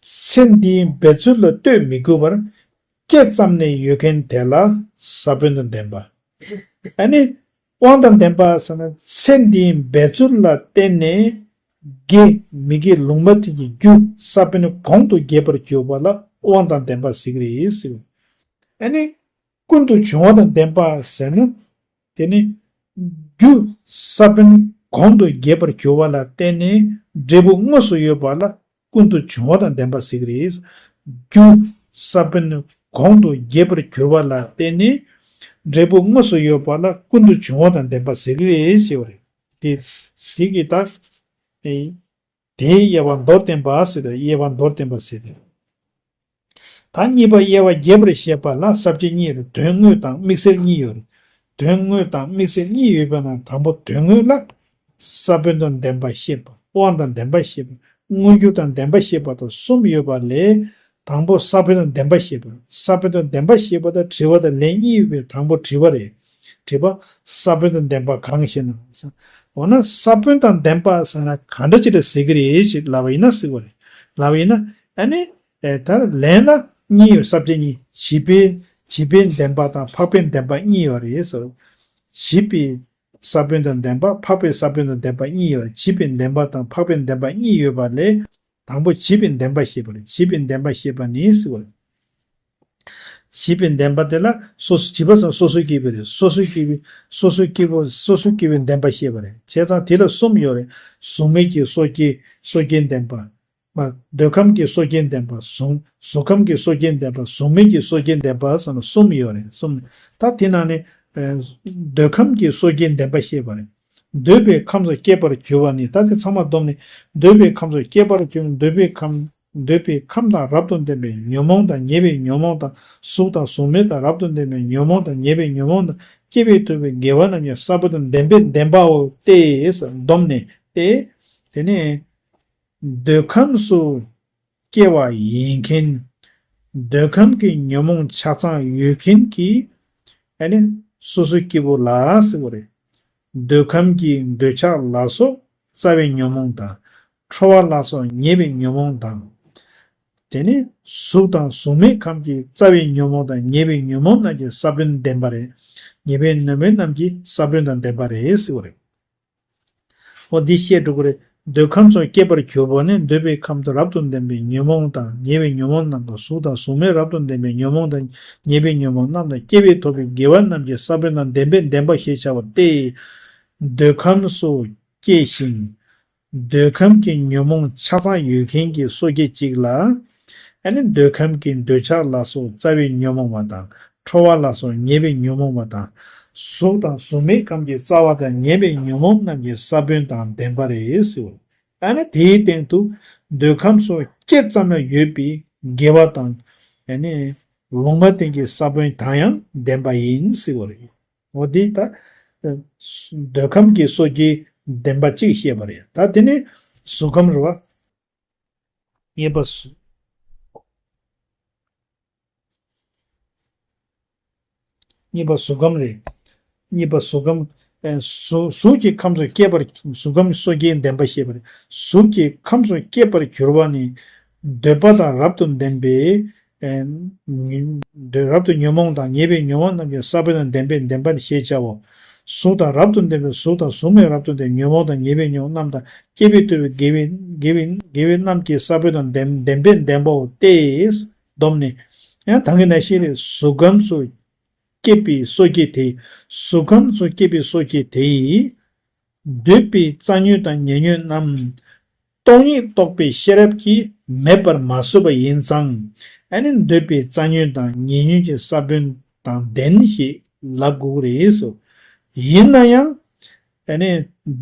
ཚེ་འདིའི་འབད་རྩོལ་ལ་ལྟོས་མི་དགོས་པར་སྐྱེས་ཙམ་ནས་ཡོད་མཁན་དེ་ལ་ས་བོན་དང་ལྡན་པ། ཨ་ནི། དབང་དང་ལྡན་པ་ཟེར་ན་ཚེ་འདིའི་འབད་རྩོལ་ལ་བརྟེན་ནས་དགེ་མི་དགེ་ལུང་མ་བསྟན་གྱི་རྒྱུ་ས་བོན་གོང་དུ་རྒྱས་པར་གྱུར་པ་ལ་དབང་དང་ལྡན་པ་ཟེར་གྱི་རེད་ཟེར། ཨ་ནི། ཀུན་ཏུ་འབྱུང་བ་དང་ལྡན་པ་ཟེར་ན། དེ་ནི། རྒྱུ་ས་བོན་གོང་དུ་རྒྱས་པར་གྱུར་པ་ལ་བརྟེན་ནས་འབྲས་བུ་དངོས་སུ་ཡོད་པ་ལ་ཀུན་ཏུ་འབྱུང་བ་དང་ལྡན་པ་ཟེར་གྱི་རེད། རྒྱུ་ས་བོན་གོང་དུ་རྒྱས་པར་གྱུར་པ་ལ་བརྟེན་ནས་འབྲས་བུ་དངོས་སུ་ཡོད་པ་ལ་ཀུན་ཏུ་འབྱུང་བ་དང་ལྡན་པ་ཟེར་གྱི་རེད་ཞེས་པ་རེད། དེ་དེ་གི་ད་ཨེ་དེའི་དབྱེ་བ་མདོར་བསྟན་པ་ཟེར་ཏེ་དབྱེ་བ་མདོར་བསྟན་པ་ཟེར་ཏེ། ད་གཉིས་པ་དབྱེ་བ་རྒྱས་པར་བཤད་པ་ལ་ས་བཅད་གཉིས་རེད། དོན་དངོས་དང་དམིགས་བསལ་གཉིས་ཡོད་རེད། དོན་དངོས་དང་དམིགས་བསལ་གཉིས་ཡོད་པ་ན་དང་པོ་དོན་དངོས་ལ་ས་བོན་དང་ལྡན་པ་བཤད་པ། དབང་དང་ལྡན་པ་བཤད་པ། མངོན་གྱུར་དང་ལྡན་པ་བཤད་པ་དང་གསུམ་ཡོད་པ་ལས། དང་པོ་ས་བོན་དང་ལྡན་པ་བཤད་པ་རེད། ས་བོན་དང་ལྡན་པ་བཤད་པ་དང་དྲི་བ་དང་ལན་གཉིས་ཡོད་པའི་དང་པོ་དྲི་བ་རེད། དྲི་བ། ས་བོན་དང་ལྡན་པ་གང་ཞེ་ན། འོ་ན་ས་བོན་དང་ལྡན་པ་ཟེར་ན་ག་འདྲ་ཅིག་ལ་ཟེར་གི་རེད་ཞེས་ལབ་པ་ཡིན་ན་ཟེར་བ་རེད། ལབ་པ་ཡིན་ན་ཨ་ནི། ཨེ་ད་ལན་ལ་གཉིས་ཡོད། ས་བཅད་གཉིས། བྱིས་པའི་བྱིས་པའི་ལྡན་པ་དང་འཕགས་པའི་ལྡན་པ་གཉིས་ཡོད་རེད་ཟེར། བྱིས་པའི་ས་བོན་དང་ལྡན་པ། འཕགས་པའི་ས་བོན་དང་ལྡན་པ་གཉིས་ཡོད་རེད། བྱིས་པའི་ལྡན་པ་དང་འཕགས་པའི་ལྡན་པ་གཉིས་ཡོད་པ་ལས། དང་པོ་བྱིས་པའི་ལྡན་པ་ཞེས་པ་རེད། བྱིས་པའི་ལྡན་པ་ཞེས་པ་ནི་ཟེར་བ་རེད། བྱིས་པའི་ལྡན་པ་དེ་ལ་སོ་སོ་བྱིས་པ་ཟེར་སོ་སོ་སྐྱེས་པའི་རེད། སོ་སོ་སྐྱེས་པའི་སོ་སོ་སྐྱེས་པའི་སོ་སོ་སྐྱེས་པའི་ལྡན་པ་ཞེས་པ་རེད། བྱས་ཙང་དེ་ལ་གསུམ་ཡོད་རེད། གཟུགས་མེད་ཀྱི་སོ་སྐྱེ་སོ་སྐྱེའི་ལྡན་པ། མ། འདོད་ཁམས་ཀྱི་སོ་སྐྱེའི་ལྡན་པ། གཟུགས་གཟུགས་ཁམས་ཀྱི་སོ་སྐྱེའི་ལྡན་པ། གཟུགས་མེད་ཀྱི་སོ་སྐྱེའི་ལྡན་པ་ཟེར་ན་གསུམ་ཡོད་རེད། གསུམ། ད་དེ་ནང་ནས་ཨེ་འདོད་ཁམས་ཀྱི་སོ་སྐྱེའི་ལྡན་པ་ཞེས་པ་རེད། འདོད་པའི་ཁམས་སུ་སྐྱེས་པར་གྱུར་པ་ནི། ད་དེ་ཚང་མ་བསྡོམས་ནས་འདོད་པའི་ཁམས་སུ་སྐྱེས་པར་གྱུར། འདོད་པའི་ཁམས་འདོད་པའི་ཁམས་དང་རབ་ཏུ་ལྡན་པའི་ཉོན་མོངས་དང་ཉེ་བའི་ཉོན་མོངས་དང་། གཟུགས་དང་གཟུགས་མེད་དང་རབ་ཏུ་ལྡན་པའི་ཉོན་མོངས་དང་ཉེ་བའི་ཉོན་མོངས་དང་། སྐྱེ་བས་ཐོབ་པའི་དགེ་བ་རྣམས་ཀྱི་ས་བོན་དང་ལྡན་པའི་ལྡན་པའོ་སྟེ། བསྡོམས་ནས་ཏེ། དེ་ནས་འདོད་ཁམས་སུ་སྐྱེ་བ་ཡིན་མཁན། འདོད་ཁམས་ཀྱི་ཉོན་མོངས་ཆ་ཚང་ཡོད་མཁན་གྱི་ཨ་ནི་སོ་སོ་སྐྱེ་བོ་ལ་ཟེར་བ་རེད། འདོད་ཁམས་ཀྱི་འདོད་ཆགས་ལ་སོགས་རྩ་བའི་ཉོན་མོངས་དང་། ཁྲོ་བ་ལ་སོགས་ཉེ་བའི་ཉོན་མོངས་དང་། དེ་ནི་གཟུགས་དང་གཟུགས་མེད་ཁམས་ཀྱི་རྩ་བའི་ཉོན་མོངས་དང་ཉེ་བའི་ཉོན་མོངས་རྣམས་ཀྱི་ས་བོན་ལྡན་པ་རེད། ཉེ་བའི་ཉོན་མོངས་རྣམས་ཀྱི་ས་བོན་དང་ལྡན་པ་རེད་ཟེར་བ་རེད། འོ་འདི་བཤད་འགྲོ་གི་རེད། འདོད་ཁམས་སུ་སྐྱེས་པར་གྱུར་པ་ནི་འདོད་པའི་ཁམས་དང་རབ་ཏུ་ལྡན་པའི་ཉོན་མོངས་དང་ཉེ་བའི་ཉོན་མོངས་རྣམས་དང་། གཟུགས་དང་གཟུགས་མེད་རབ་ཏུ་ལྡན་པའི་ཉོན་མོངས་དང་ཉེ་བའི་ཉོན་མོངས་རྣམས་དང་། སྐྱེ་བས་ཐོབ་པའི་དགེ་བ་རྣམས་ཀྱི་ས་བོན་དང་ལྡན་པས་ལྡན་པ་ཞེས་བྱ་བ་སྟེ། འདོད་ཁམས་སུ་སྐྱེ་ཞིང་། འདོད་ཁམས་ཀྱི་ཉོན་མོངས་ཆ་ཚང་ཡོད་མཁན་གྱི་སོ་སྐྱེ་གཅིག་ལ། ཨ་ནི་འདོད་ཁམས་ཀྱི་འདོད་ཆགས་ལ་སོགས་རྩ་བའི་ཉོན་མོངས་པ་དང་། ཁྲོ་བ་ལ་སོགས་ཉེ་བའི་ཉོན་མོངས་པ་དང་། གཟུགས་དང་གཟུགས་མེད་ཁམས་ཀྱི་རྩ་བ་དང་ཉེ་བའི་ཉོན་མོངས་རྣམས་ཀྱི་ས་བོན་དང་ལྡན་པ་རེད་ཟེར། ཨ་ནི་དེའི་སྟེང་དུ་འདོད་ཁམས་སུ་སྐྱེ་ཙམ་ལ་ཡོད་པའི་དགེ་བ་དང་། ཨ་ནི་ལུང་མ་བསྟན་གྱི་ས་བོན་དང་ཡང་ལྡན་པ་ཡིན་ཟེར་བ་རེད། འོ་འདི་ད་འདོད་ཁམས་ཀྱི་སོ་སྐྱེའི་ལྡན་པ་གཅིག་བཤད་པ་རེད། ད་དེ་ནས་གཟུགས་ཁམས་རེད་བ། གཉིས་པ་གཟུགས། གཉིས་པ་གཟུགས་ཁམས་རེད། གཉིས་པ་གཟུགས་ཁམས། ཨེ་གཟུགས་གཟུགས་ཀྱི་ཁམས་སུ་སྐྱེས་པར་གཟུགས་ཁམས་སོ་སྐྱེའི་ལྡན་པ་ཞེས་པ་རེད། གཟུགས་ཀྱི་ཁམས་སུ་སྐྱེས་པར་གྱུར་པ་ནི། འདོད་པ་དང་རབ་ཏུ་ལྡན་པའི་ཨེ་ཉོན་འདོད་རབ་ཏུ་ཉོན་མོངས་དང་ཉེ་བའི་ཉོན་མོངས་རྣམས་ཀྱི་ས་བོན་དང་ལྡན་པས་ལྡན་པ་ཞེས་བྱའོ། གཟུགས་དང་རབ་ཏུ་ལྡན་པའི་གཟུགས་དང་གཟུགས་མེད་རབ་ཏུ་ལྡན་པའི་ཉོན་མོངས་དང་ཉེ་བའི་ཉོན་མོངས་རྣམས་དང་། སྐྱེ་བས་ཐོབ་པའི་དགེ་བའི་དགེ་བའི་དགེ་བའི་རྣམས་ཀྱི་ས་བོན་དང་ལྡན་ལྡན་པས་ལྡན་པའོ་སྟེ། བསྡོམས་ནས། ཡང་ད་གིན་ནང་བཞིན་རེད། གཟུགས་ཁམས་སུ་སྐྱེས་པའི་སོ་སྐྱེ་དེ། གཟུགས་ཁམས་སུ་སྐྱེས་པའི་སོ་སྐྱེ་དེ་ཡིས། འདོད་པའི་རྩ་ཉོན་དང་ཉེ་ཉོན་རྣམས། སྟོང་ཉིད་རྟོགས་པའི་ཤེས་རབ་ཀྱིས་མེད་པར་མ་བཟོད་པ་ཡིན་ཙང་། ཨ་ནི་འདོད་པའི་རྩ་ཉོན་དང་ཉེ་ཉོན་གྱི་ས་བོན་དང་ལྡན་ཞེས་ལབ་དགོས་ཀྱི་རེད་ཟེར། ཡིན་ན་ཡང་། ཨ་ནི་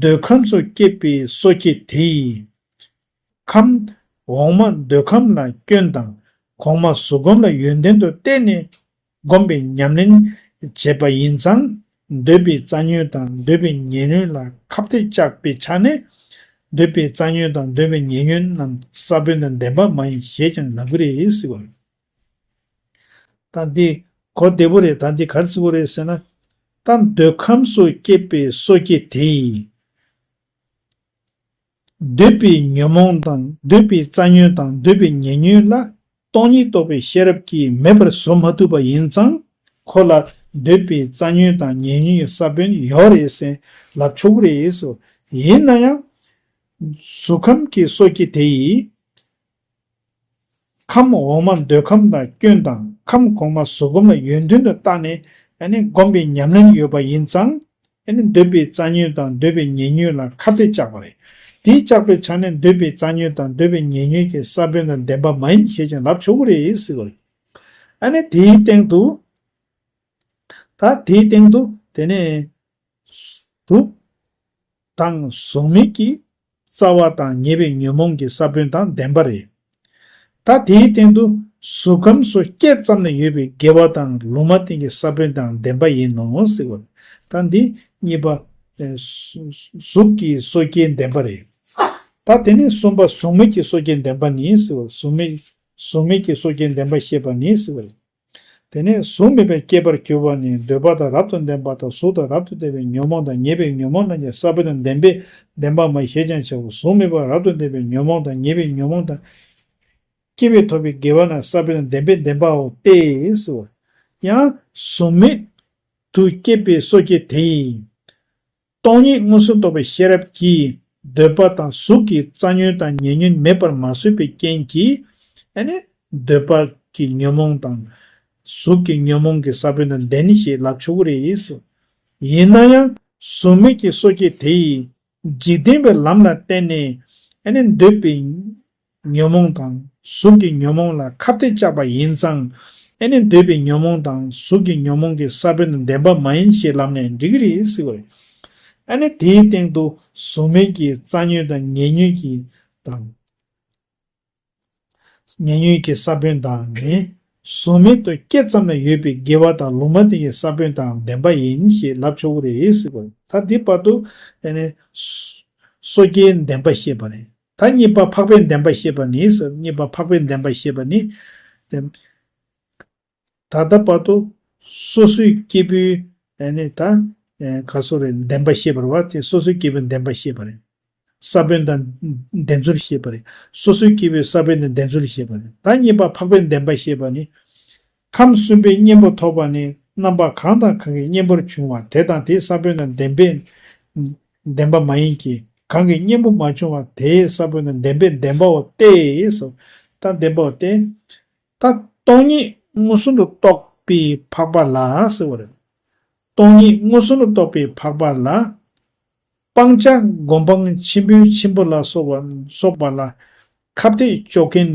འདོད་ཁམས་སུ་སྐྱེས་པའི་སོ་སྐྱེ་དེ་ཡིས། ཁམས་འོག་མ་འདོད་ཁམས་ལ་སྐྱོན་དང་གོང་མ་གཟུགས་ཁམས་ལ་ཡོན་ཏན་དུ་བལྟས་ནས་སྒོམ་པའི་ཉམས་ལེན་བྱེད་པ་ཡིན་ཙང་། འདོད་པའི་རྩ་ཉོན་དང་འདོད་པའི་ཉེ་ཉོན་ལ་ཁ་གཏད་བཅག་པའི་ཆ་ནས། འདོད་པའི་རྩ་ཉོན་དང་འདོད་པའི་ཉེ་ཉོན་རྣམས་ས་བོན་དང་ལྡན་པ་མ་ཡིན་ཞེས་ཀྱང་ལབ་ཀྱི་རེད་ཟེར་བ། ད་འདི་གོ་བདེ་པོ་རེད། ད་འདི་ག་རེ་ཟེར་དགོས་རེད་ཟེར་ན། ད་འདོད་ཁམས་སུ་སྐྱེས་པའི་སོ་སྐྱེ་དེ་ཡིས། འདོད་པའི་ཉོན་མོངས་དང་འདོད་པའི་རྩ་ཉོན་དང་འདོད་པའི་ཉེ་ཉོན་ལ་སྟོང་ཉིད་རྟོགས་པའི་ཤེས་རབ་ཀྱིས་མེད་པར་བཟོ་མ་ཐུབ་པ་ཡིན་ཙང་། ཁོ་ལ་འདོད་པའི་རྩ་ཉོན་དང་ཉེ་ཉོན་གྱི་ས་བོན་ཡོད་རེད་ཟེར་ལབ་ཆོག་གི་རེད་ཟེར། ཡིན་ན་ཡང་། གཟུགས་ཁམས་ཀྱི་སོ་སྐྱེ་དེ་ཡིས། ཁམས་འོག་མ་འདོད་ཁམས་ལ་སྐྱོན་དང་ཁམས་གོང་མ་གཟུགས་ཁམས་ལ་ཡོན་ཏན་དུ་བལྟས་ནས་ཨ་ནི་སྒོམ་པའི་ཉམས་ལེན་ཡོད་པ་ཡིན་ཙང་། ཨ་ནི་འདོད་པའི་རྩ་ཉོན་དང་འདོད་པའི་ཉེ་ཉོན་ལ་ཁ་གཏད་བཅག་པ་རེད། དེའི་བཅག་པའི་ཆ་ནས་འདོད་པའི་རྩ་ཉོན་དང་འདོད་པའི་ཉེ་ཉོན་གྱི་ས་བོན་དང་ལྡན་པ་མ་ཡིན་ཞེས་ཀྱང་ལབ་ཆོག་གི་རེད་ཟེར་བ་རེད། ཨ་ནི་དེའི་སྟེང་དུ། ད་དེའི་སྟེང་དུ་དེ་ནས་གཟུགས། དང་གཟུགས་མེད་ཀྱི་རྩ་བ་དང་ཉེ་བའི་ཉོན་མོངས་ཀྱི་ས་བོན་དང་ལྡན་པ་རེད། ད་དེའི་སྟེང་དུ་གཟུགས་ཁམས་སུ་སྐྱེས་ཙམ་ལ་ཡོད་པའི་དགེ་བ་དང་ལུང་མ་བསྟན་གྱི་ས་བོན་དང་ལྡན་པ་ཡིན་ནོ་ཟེར་བ། ད་འདི་གཉིས་པ། ཨེ་གཟུགས་ཀྱི་སོ་སྐྱེའི་ལྡན་པ་རེད། ད་དེ་ནས་གསུམ་པ་གཟུགས་མེད་ཀྱི་སོ་སྐྱེའི་ལྡན་པ་ནི་ཟེར་བ། གཟུགས་མེད་གཟུགས་མེད་ཀྱི་སོ་སྐྱེའི་ལྡན་པ་བཤད་པ་ནི་ཟེར་བ་རེད། དེ་ནས་གཟུགས་མེད་པའི་སྐྱེས་པར་གྱུར་པ་ནི་འདོད་པ་དང་རབ་ཏུ་ལྡན་པ་དང་གཟུགས་དང་རབ་ཏུ་ལྡན་པའི་ཉོན་མོངས་དང་ཉེ་བའི་ཉོན་མོངས་རྣམས་ཀྱི་ས་བོན་དང་ལྡན་པས་ལྡན་པ་མ་ཞེས་ཀྱང་བྱའོ། གཟུགས་མེད་པ་རབ་ཏུ་ལྡན་པའི་ཉོན་མོངས་དང་ཉེ་བའི་ཉོན་མོངས་དང་སྐྱེས་པས་ཐོབ་པའི་དགེ་བ་རྣམས་ས་བོན་དང་ལྡན་པས་ལྡན་པའོ་སྟེ་ཟེར། ཡང་གཟུགས་མེད་དུ་སྐྱེས་པའི་སོ་སྐྱེ་དེ་ཡིས། སྟོང་ཉིད་མངོན་སུམ་རྟོགས་པའི་ཤེས་རབ་ཀྱིས་འདོད་པ་དང་གཟུགས་ཀྱི་རྩ་ཉོན་དང་ཉེ་ཉོན་མེད་པར་མ་བཟོད་པའི་རྐྱེན་གྱིས། ཨ་ནི་འདོད་པ་གི་ཉོན་མོངས་དང་གཟུགས་ཀྱི་ཉོན་མོངས་ཀྱི་ས་བོན་དང་ལྡན་ཞེས་ལབ་ཆོག་གི་རེད། ཡིན་ན་ཡང་གཟུགས་མེད་ཀྱི་སོ་སྐྱེ་དེ་ཡིས་འཇིག་རྟེན་པའི་ལམ་ལ་བརྟེན་ནས། ཨ་ནི་འདོད་པའི་ཉོན་མོངས་དང་གཟུགས་ཀྱི་ཉོན་མོངས་ལ་ཁ་གཏད་བཅག་པ་ཡིན་ཙང་། ཨ་ནི་འདོད་པའི་ཉོན་མོངས་དང་གཟུགས་ཀྱི་ཉོན་མོངས་ཀྱི་ས་བོན་དང་ལྡན་པ་མ་ཡིན་ཞེས་ལབ་ནས་འགྲིག་གི་རེད་ཟེར་བ་རེད། ཨ་ནི་དེའི་སྟེང་དུ་གཟུགས་མེད་ཀྱི་རྩ་ཉོན་དང་ཉེ་ཉོན་གྱི་དང་། ཉེ་ཉོན་གྱི་ས་བོན་དང་ནི་གཟུགས་མེད་དུ་སྐྱེས་ཙམ་ལ་ཡོད་པའི་དགེ་བ་དང་ལུང་མ་བསྟན་གྱི་ས་བོན་དང་ལྡན་པ་ཡིན་ཞེས་ལབ་ཆོག་གི་རེད་ཟེར་བ་རེད། ད་འདི་བར་དུ་ཨ་ནི་སོ་སྐྱེའི་ལྡན་པ་བཤད་པ་རེད། ད་གཉིས་པ་འཕགས་པའི་ལྡན་པ་བཤད་པ་ནི་ཟེར། གཉིས་པ་འཕགས་པའི་ལྡན་པ་བཤད་པ་ནི། དེ་ད་ལྟ་བར་དུ་སོ་སོའི་སྐྱེས་བུའི་ཨ་ནི་ད་ཨེ་ག་སོ་རེ་ལྡན་པ་བཤད་པ་རེད་བ། དེ་སོ་སོའི་སྐྱེས་བུའི་ལྡན་པ་བཤད་པ་རེད། ས་བོན་དང་ལྡན་ཚུལ་བཤད་པ་རེད། སོ་སོའི་སྐྱེས་བུའི་ས་བོན་དང་ལྡན་ཚུལ་བཤད་པ་རེད། ད་གཉིས་པ་འཕགས་པའི་ལྡན་པ་བཤད་པ་ནི། ཁམས་གསུམ་པའི་གཉེན་པོ་ཐོབ་པ་ནི་རྣམ་པ་གང་དང་གང་གི་གཉེན་པོར་བྱུང་བ་དེ་དང་དེའི་ས་བོན་དང་ལྡན་པས་ལྡན་པ་མ་ཡིན་གྱི། གང་གི་གཉེན་པོ་མ་བྱུང་བ་དེའི་ས་བོན་དང་ལྡན་པས་ལྡན་པའོ་སྟེ་ཟེར། ད་ལྡན་པའོ་སྟེ། ད་སྟོང་ཉིད་མངོན་སུམ་དུ་རྟོགས་པའི་འཕགས་པ་ལ་ཟེར་བ་རེད། སྟོང་ཉིད་མངོན་སུམ་དུ་རྟོགས་པའི་འཕགས་པ་ལ། སྤང་བྱ་སྒོམ་སྤང་ཆེན་པོའི་ཆེན་པོ་ལ་སོགས་པ་སོགས་པ་ལ་ཁ་གཏད་གཅོག་མཁན་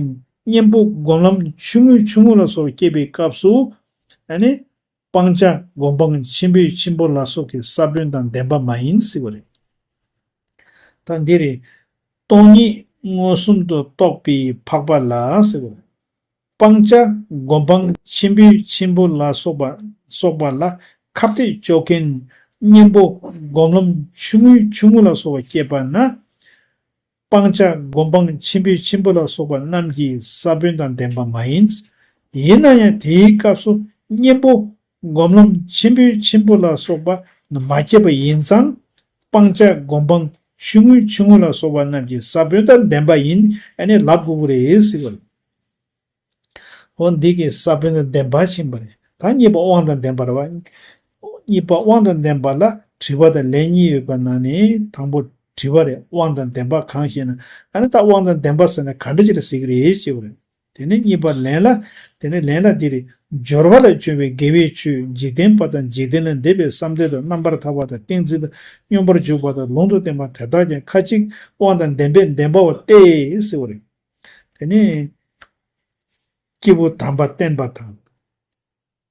གཉེན་པོ་སྒོམ་ལམ་ཆུང་ངུའི་ཆུང་ངུ་ལ་སོགས་པ་སྐྱེས་པའི་སྐབས་སུ། ཨ་ནི་སྤང་བྱ་སྒོམ་སྤང་ཆེན་པོའི་ཆེན་པོ་ལ་སོགས་ཀྱི་ས་བོན་དང་ལྡན་པ་མ་ཡིན་ཟེར་བ་རེད། ད་འདི་རེད། སྟོང་ཉིད་མངོན་སུམ་དུ་རྟོགས་པའི་འཕགས་པ་ལ་ཟེར་བ་རེད། སྤང་བྱ་སྒོམ་སྤང་ཆེན་པོའི་ཆེན་པོ་ལ་སོགས་པ་སོགས་པ་ལ་ཁ་གཏད་གཅོག་མཁན་གཉེན་པོ་སྒོམ་ལམ་ཆུང་ངུའི་ཆུང་ངུ་ལ་སོགས་པ་སྐྱེས་པ་ན། སྤང་བྱ་སྒོམ་སྤང་ཆེན་པོའི་ཆེན་པོ་ལ་སོགས་པ་རྣམས་ཀྱི་ས་བོན་དང་ལྡན་པ་མ་ཡིན། ཡིན་ན་ཡང་དེའི་སྐབས་སུ་གཉེན་པོ་སྒོམ་ལམ་ཆེན་པོའི་ཆེན་པོ་ལ་སོགས་པ་མ་སྐྱེས་པ་ཡིན་ཙང་། སྤང་བྱ་སྒོམ་སྤང་ཆུང་ངུའི་ཆུང་ངུ་ལ་སོགས་པ་རྣམས་ཀྱི་ས་བོན་དང་ལྡན་པ་ཡིན། ཨ་ནི་ལབ་དགོས་ཀྱི་རེད་ཟེར་བ་རེད། འོ་འདི་གི་ས་བོན་དང་ལྡན་པ་ཕྱིན་པ་རེད། ད་གཉིས་པ་དབང་དང་ལྡན་པ་རེད་བ། གཉིས་པ་དབང་དང་ལྡན་པ་ལ་དྲི་བ་དང་ལན་གཉིས་ཡོད་པ་ནང་ནས་དང་པོ་དྲི་བ་རེད། དབང་དང་ལྡན་པ་གང་ཞེ་ན། ཨ་ནི་ད་དབང་དང་ལྡན་པ་ཟེར་ན་ག་འདྲ་ཅིག་ལ་ཟེར་གྱི་རེད་ཅེས་པ་རེད། དེ་ནས་གཉིས་པ་ལན་ལ། དེ་ནས་ལན་ལ་འདི་རེད། སྦྱོར་བ་ལས་བྱུང་བའི་དགེ་བའི་ཆོས་འཇིག་རྟེན་པ་དང་འཇིག་རྟེན་ལས་འདས་པའི་བསམ་གཏན་དང་རྣམ་པར་ཐར་པ་དང་ཏིང་འཛིན་དང་སྙོམས་པར་འཇུག་པ་དང་ལུང་དུ་བསྟན་པ་དེ་དག་ཀྱང་ཁ་ཅིག་དབང་དང་ལྡན་པས་ལྡན་པའོ་སྟེ་ཟེར་བ་རེད། དེ་ནས་སྐྱེས་བུ་དམ་པ་བསྟེན་པ་དང་།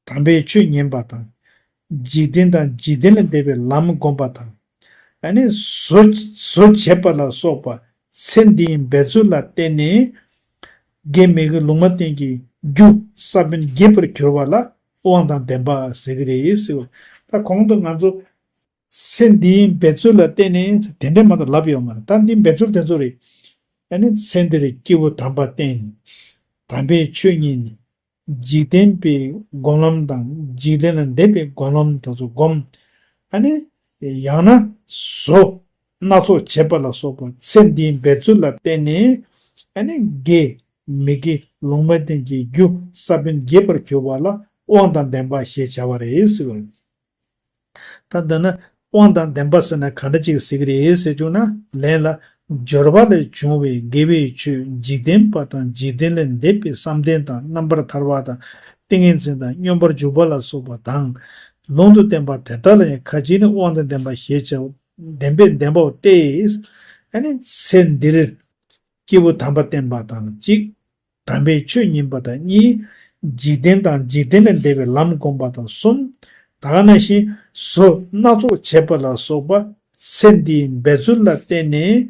དམ་པའི་ཆོས་ཉན་པ་དང་། འཇིག་རྟེན་དང་འཇིག་རྟེན་ལས་འདས་པའི་ལམ་བསྒོམ་པ་དང་། ཨ་ནི་བཟོ་བཟོ་བྱེད་པ་ལ་སོགས་པ་ཚེ་འདིའི་འབད་རྩོལ་ལ་བརྟེན་ནས་དགེ་མི་དགེ་ལུང་མ་བསྟན་གྱི་རྒྱུ་ས་བོན་རྒྱས་པར་གྱུར་པ་ལ་དབང་དང་ལྡན་པ་ཟེར་གྱི་རེད་ཟེར་བ། ད་གོང་དུ་ང་ཚོ་ཚེ་འདིའི་འབད་རྩོལ་ལ་བརྟེན་ནས་དེ་འདྲས་མ་གཏོགས་ལབ་ཡོད་མ་རེད། ད་འདི་འབད་རྩོལ་དེ་ཚོ་རེད། ཨ་ནི་ཚེ་འདིར་སྐྱེས་བུ་དམ་པ་བསྟེན། དམ་པའི་ཆོས་ཉན། འཇིག་རྟེན་པའི་སྒོམ་ལམ་དང་འཇིག་རྟེན་ལས་འདས་པའི་སྒོམ་ལམ་དེ་ཚོ་བསྒོམ། ཨ་ནི་ཡང་ན་བཟོ་སྣ་ཚོགས་བྱེད་པ་ལ་སོགས་པ་ཚེ་འདིའི་འབད་རྩོལ་ལ་བརྟེན་ནས་ཨ་ནི་དགེ་མི་དགེ་ལུང་མ་བསྟན་གྱི་རྒྱུ་ས་བོན་རྒྱས་པར་གྱུར་པ་ལ་དབང་དང་ལྡན་པ་ཞེས་བྱ་བ་རེད་ཟེར་བ་རེད། ད་འདི་ན་དབང་དང་ལྡན་པ་ཟེར་ན་ག་འདྲ་ཅིག་ཟེར་གྱི་རེད་ཟེར་བྱུང་ན། ལན་ལ། སྦྱོར་བ་ལས་བྱུང་བའི་དགེ་བའི་ཆོས་འཇིག་རྟེན་པ་དང་འཇིག་རྟེན་ལས་འདས་པའི་བསམ་གཏན་དང་རྣམ་པར་ཐར་པ་དང་ཏིང་ངེ་འཛིན་དང་སྙོམས་པར་འཇུག་པ་ལ་སོགས་པ་དང་། ལུང་དུ་བསྟན་པ་དེ་དག་ལ་ཡང་ཁ་ཅིག་ནི་དབང་དང་ལྡན་པ་ཞེས་བྱའོ། ལྡན་པས་ལྡན་པའོ་སྟེ། ཨ་ནི་ཚེ་འདིར་སྐྱེས་བུ་དམ་པ་བསྟེན་པ་དང་གཅིག། དམ་པའི་ཆོས་ཉན་པ་དང་གཉིས། འཇིག་རྟེན་དང་འཇིག་རྟེན་ལས་འདས་པའི་ལམ་བསྒོམ་པ་དང་གསུམ། ད་ག་ནང་བཞིན་བཟོ་སྣ་ཚོགས་བྱེད་པ་ལ་སོགས་པ་ ཚེ་འདིའི་འབད་རྩོལ་ལ་བརྟེན་ནས་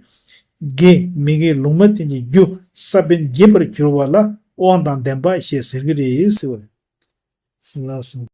དགེ་མི་དགེ་ལུང་མ་བསྟན་གྱི་རྒྱུ་ས་བོན་འབྱེད་པར་གྱུར་པ་ལ་དབང་དང་ལྡན་པ་ཞེས་ཟེར་གྱི་རེད་ཟེར་བ་རེད། ལགས་སོ།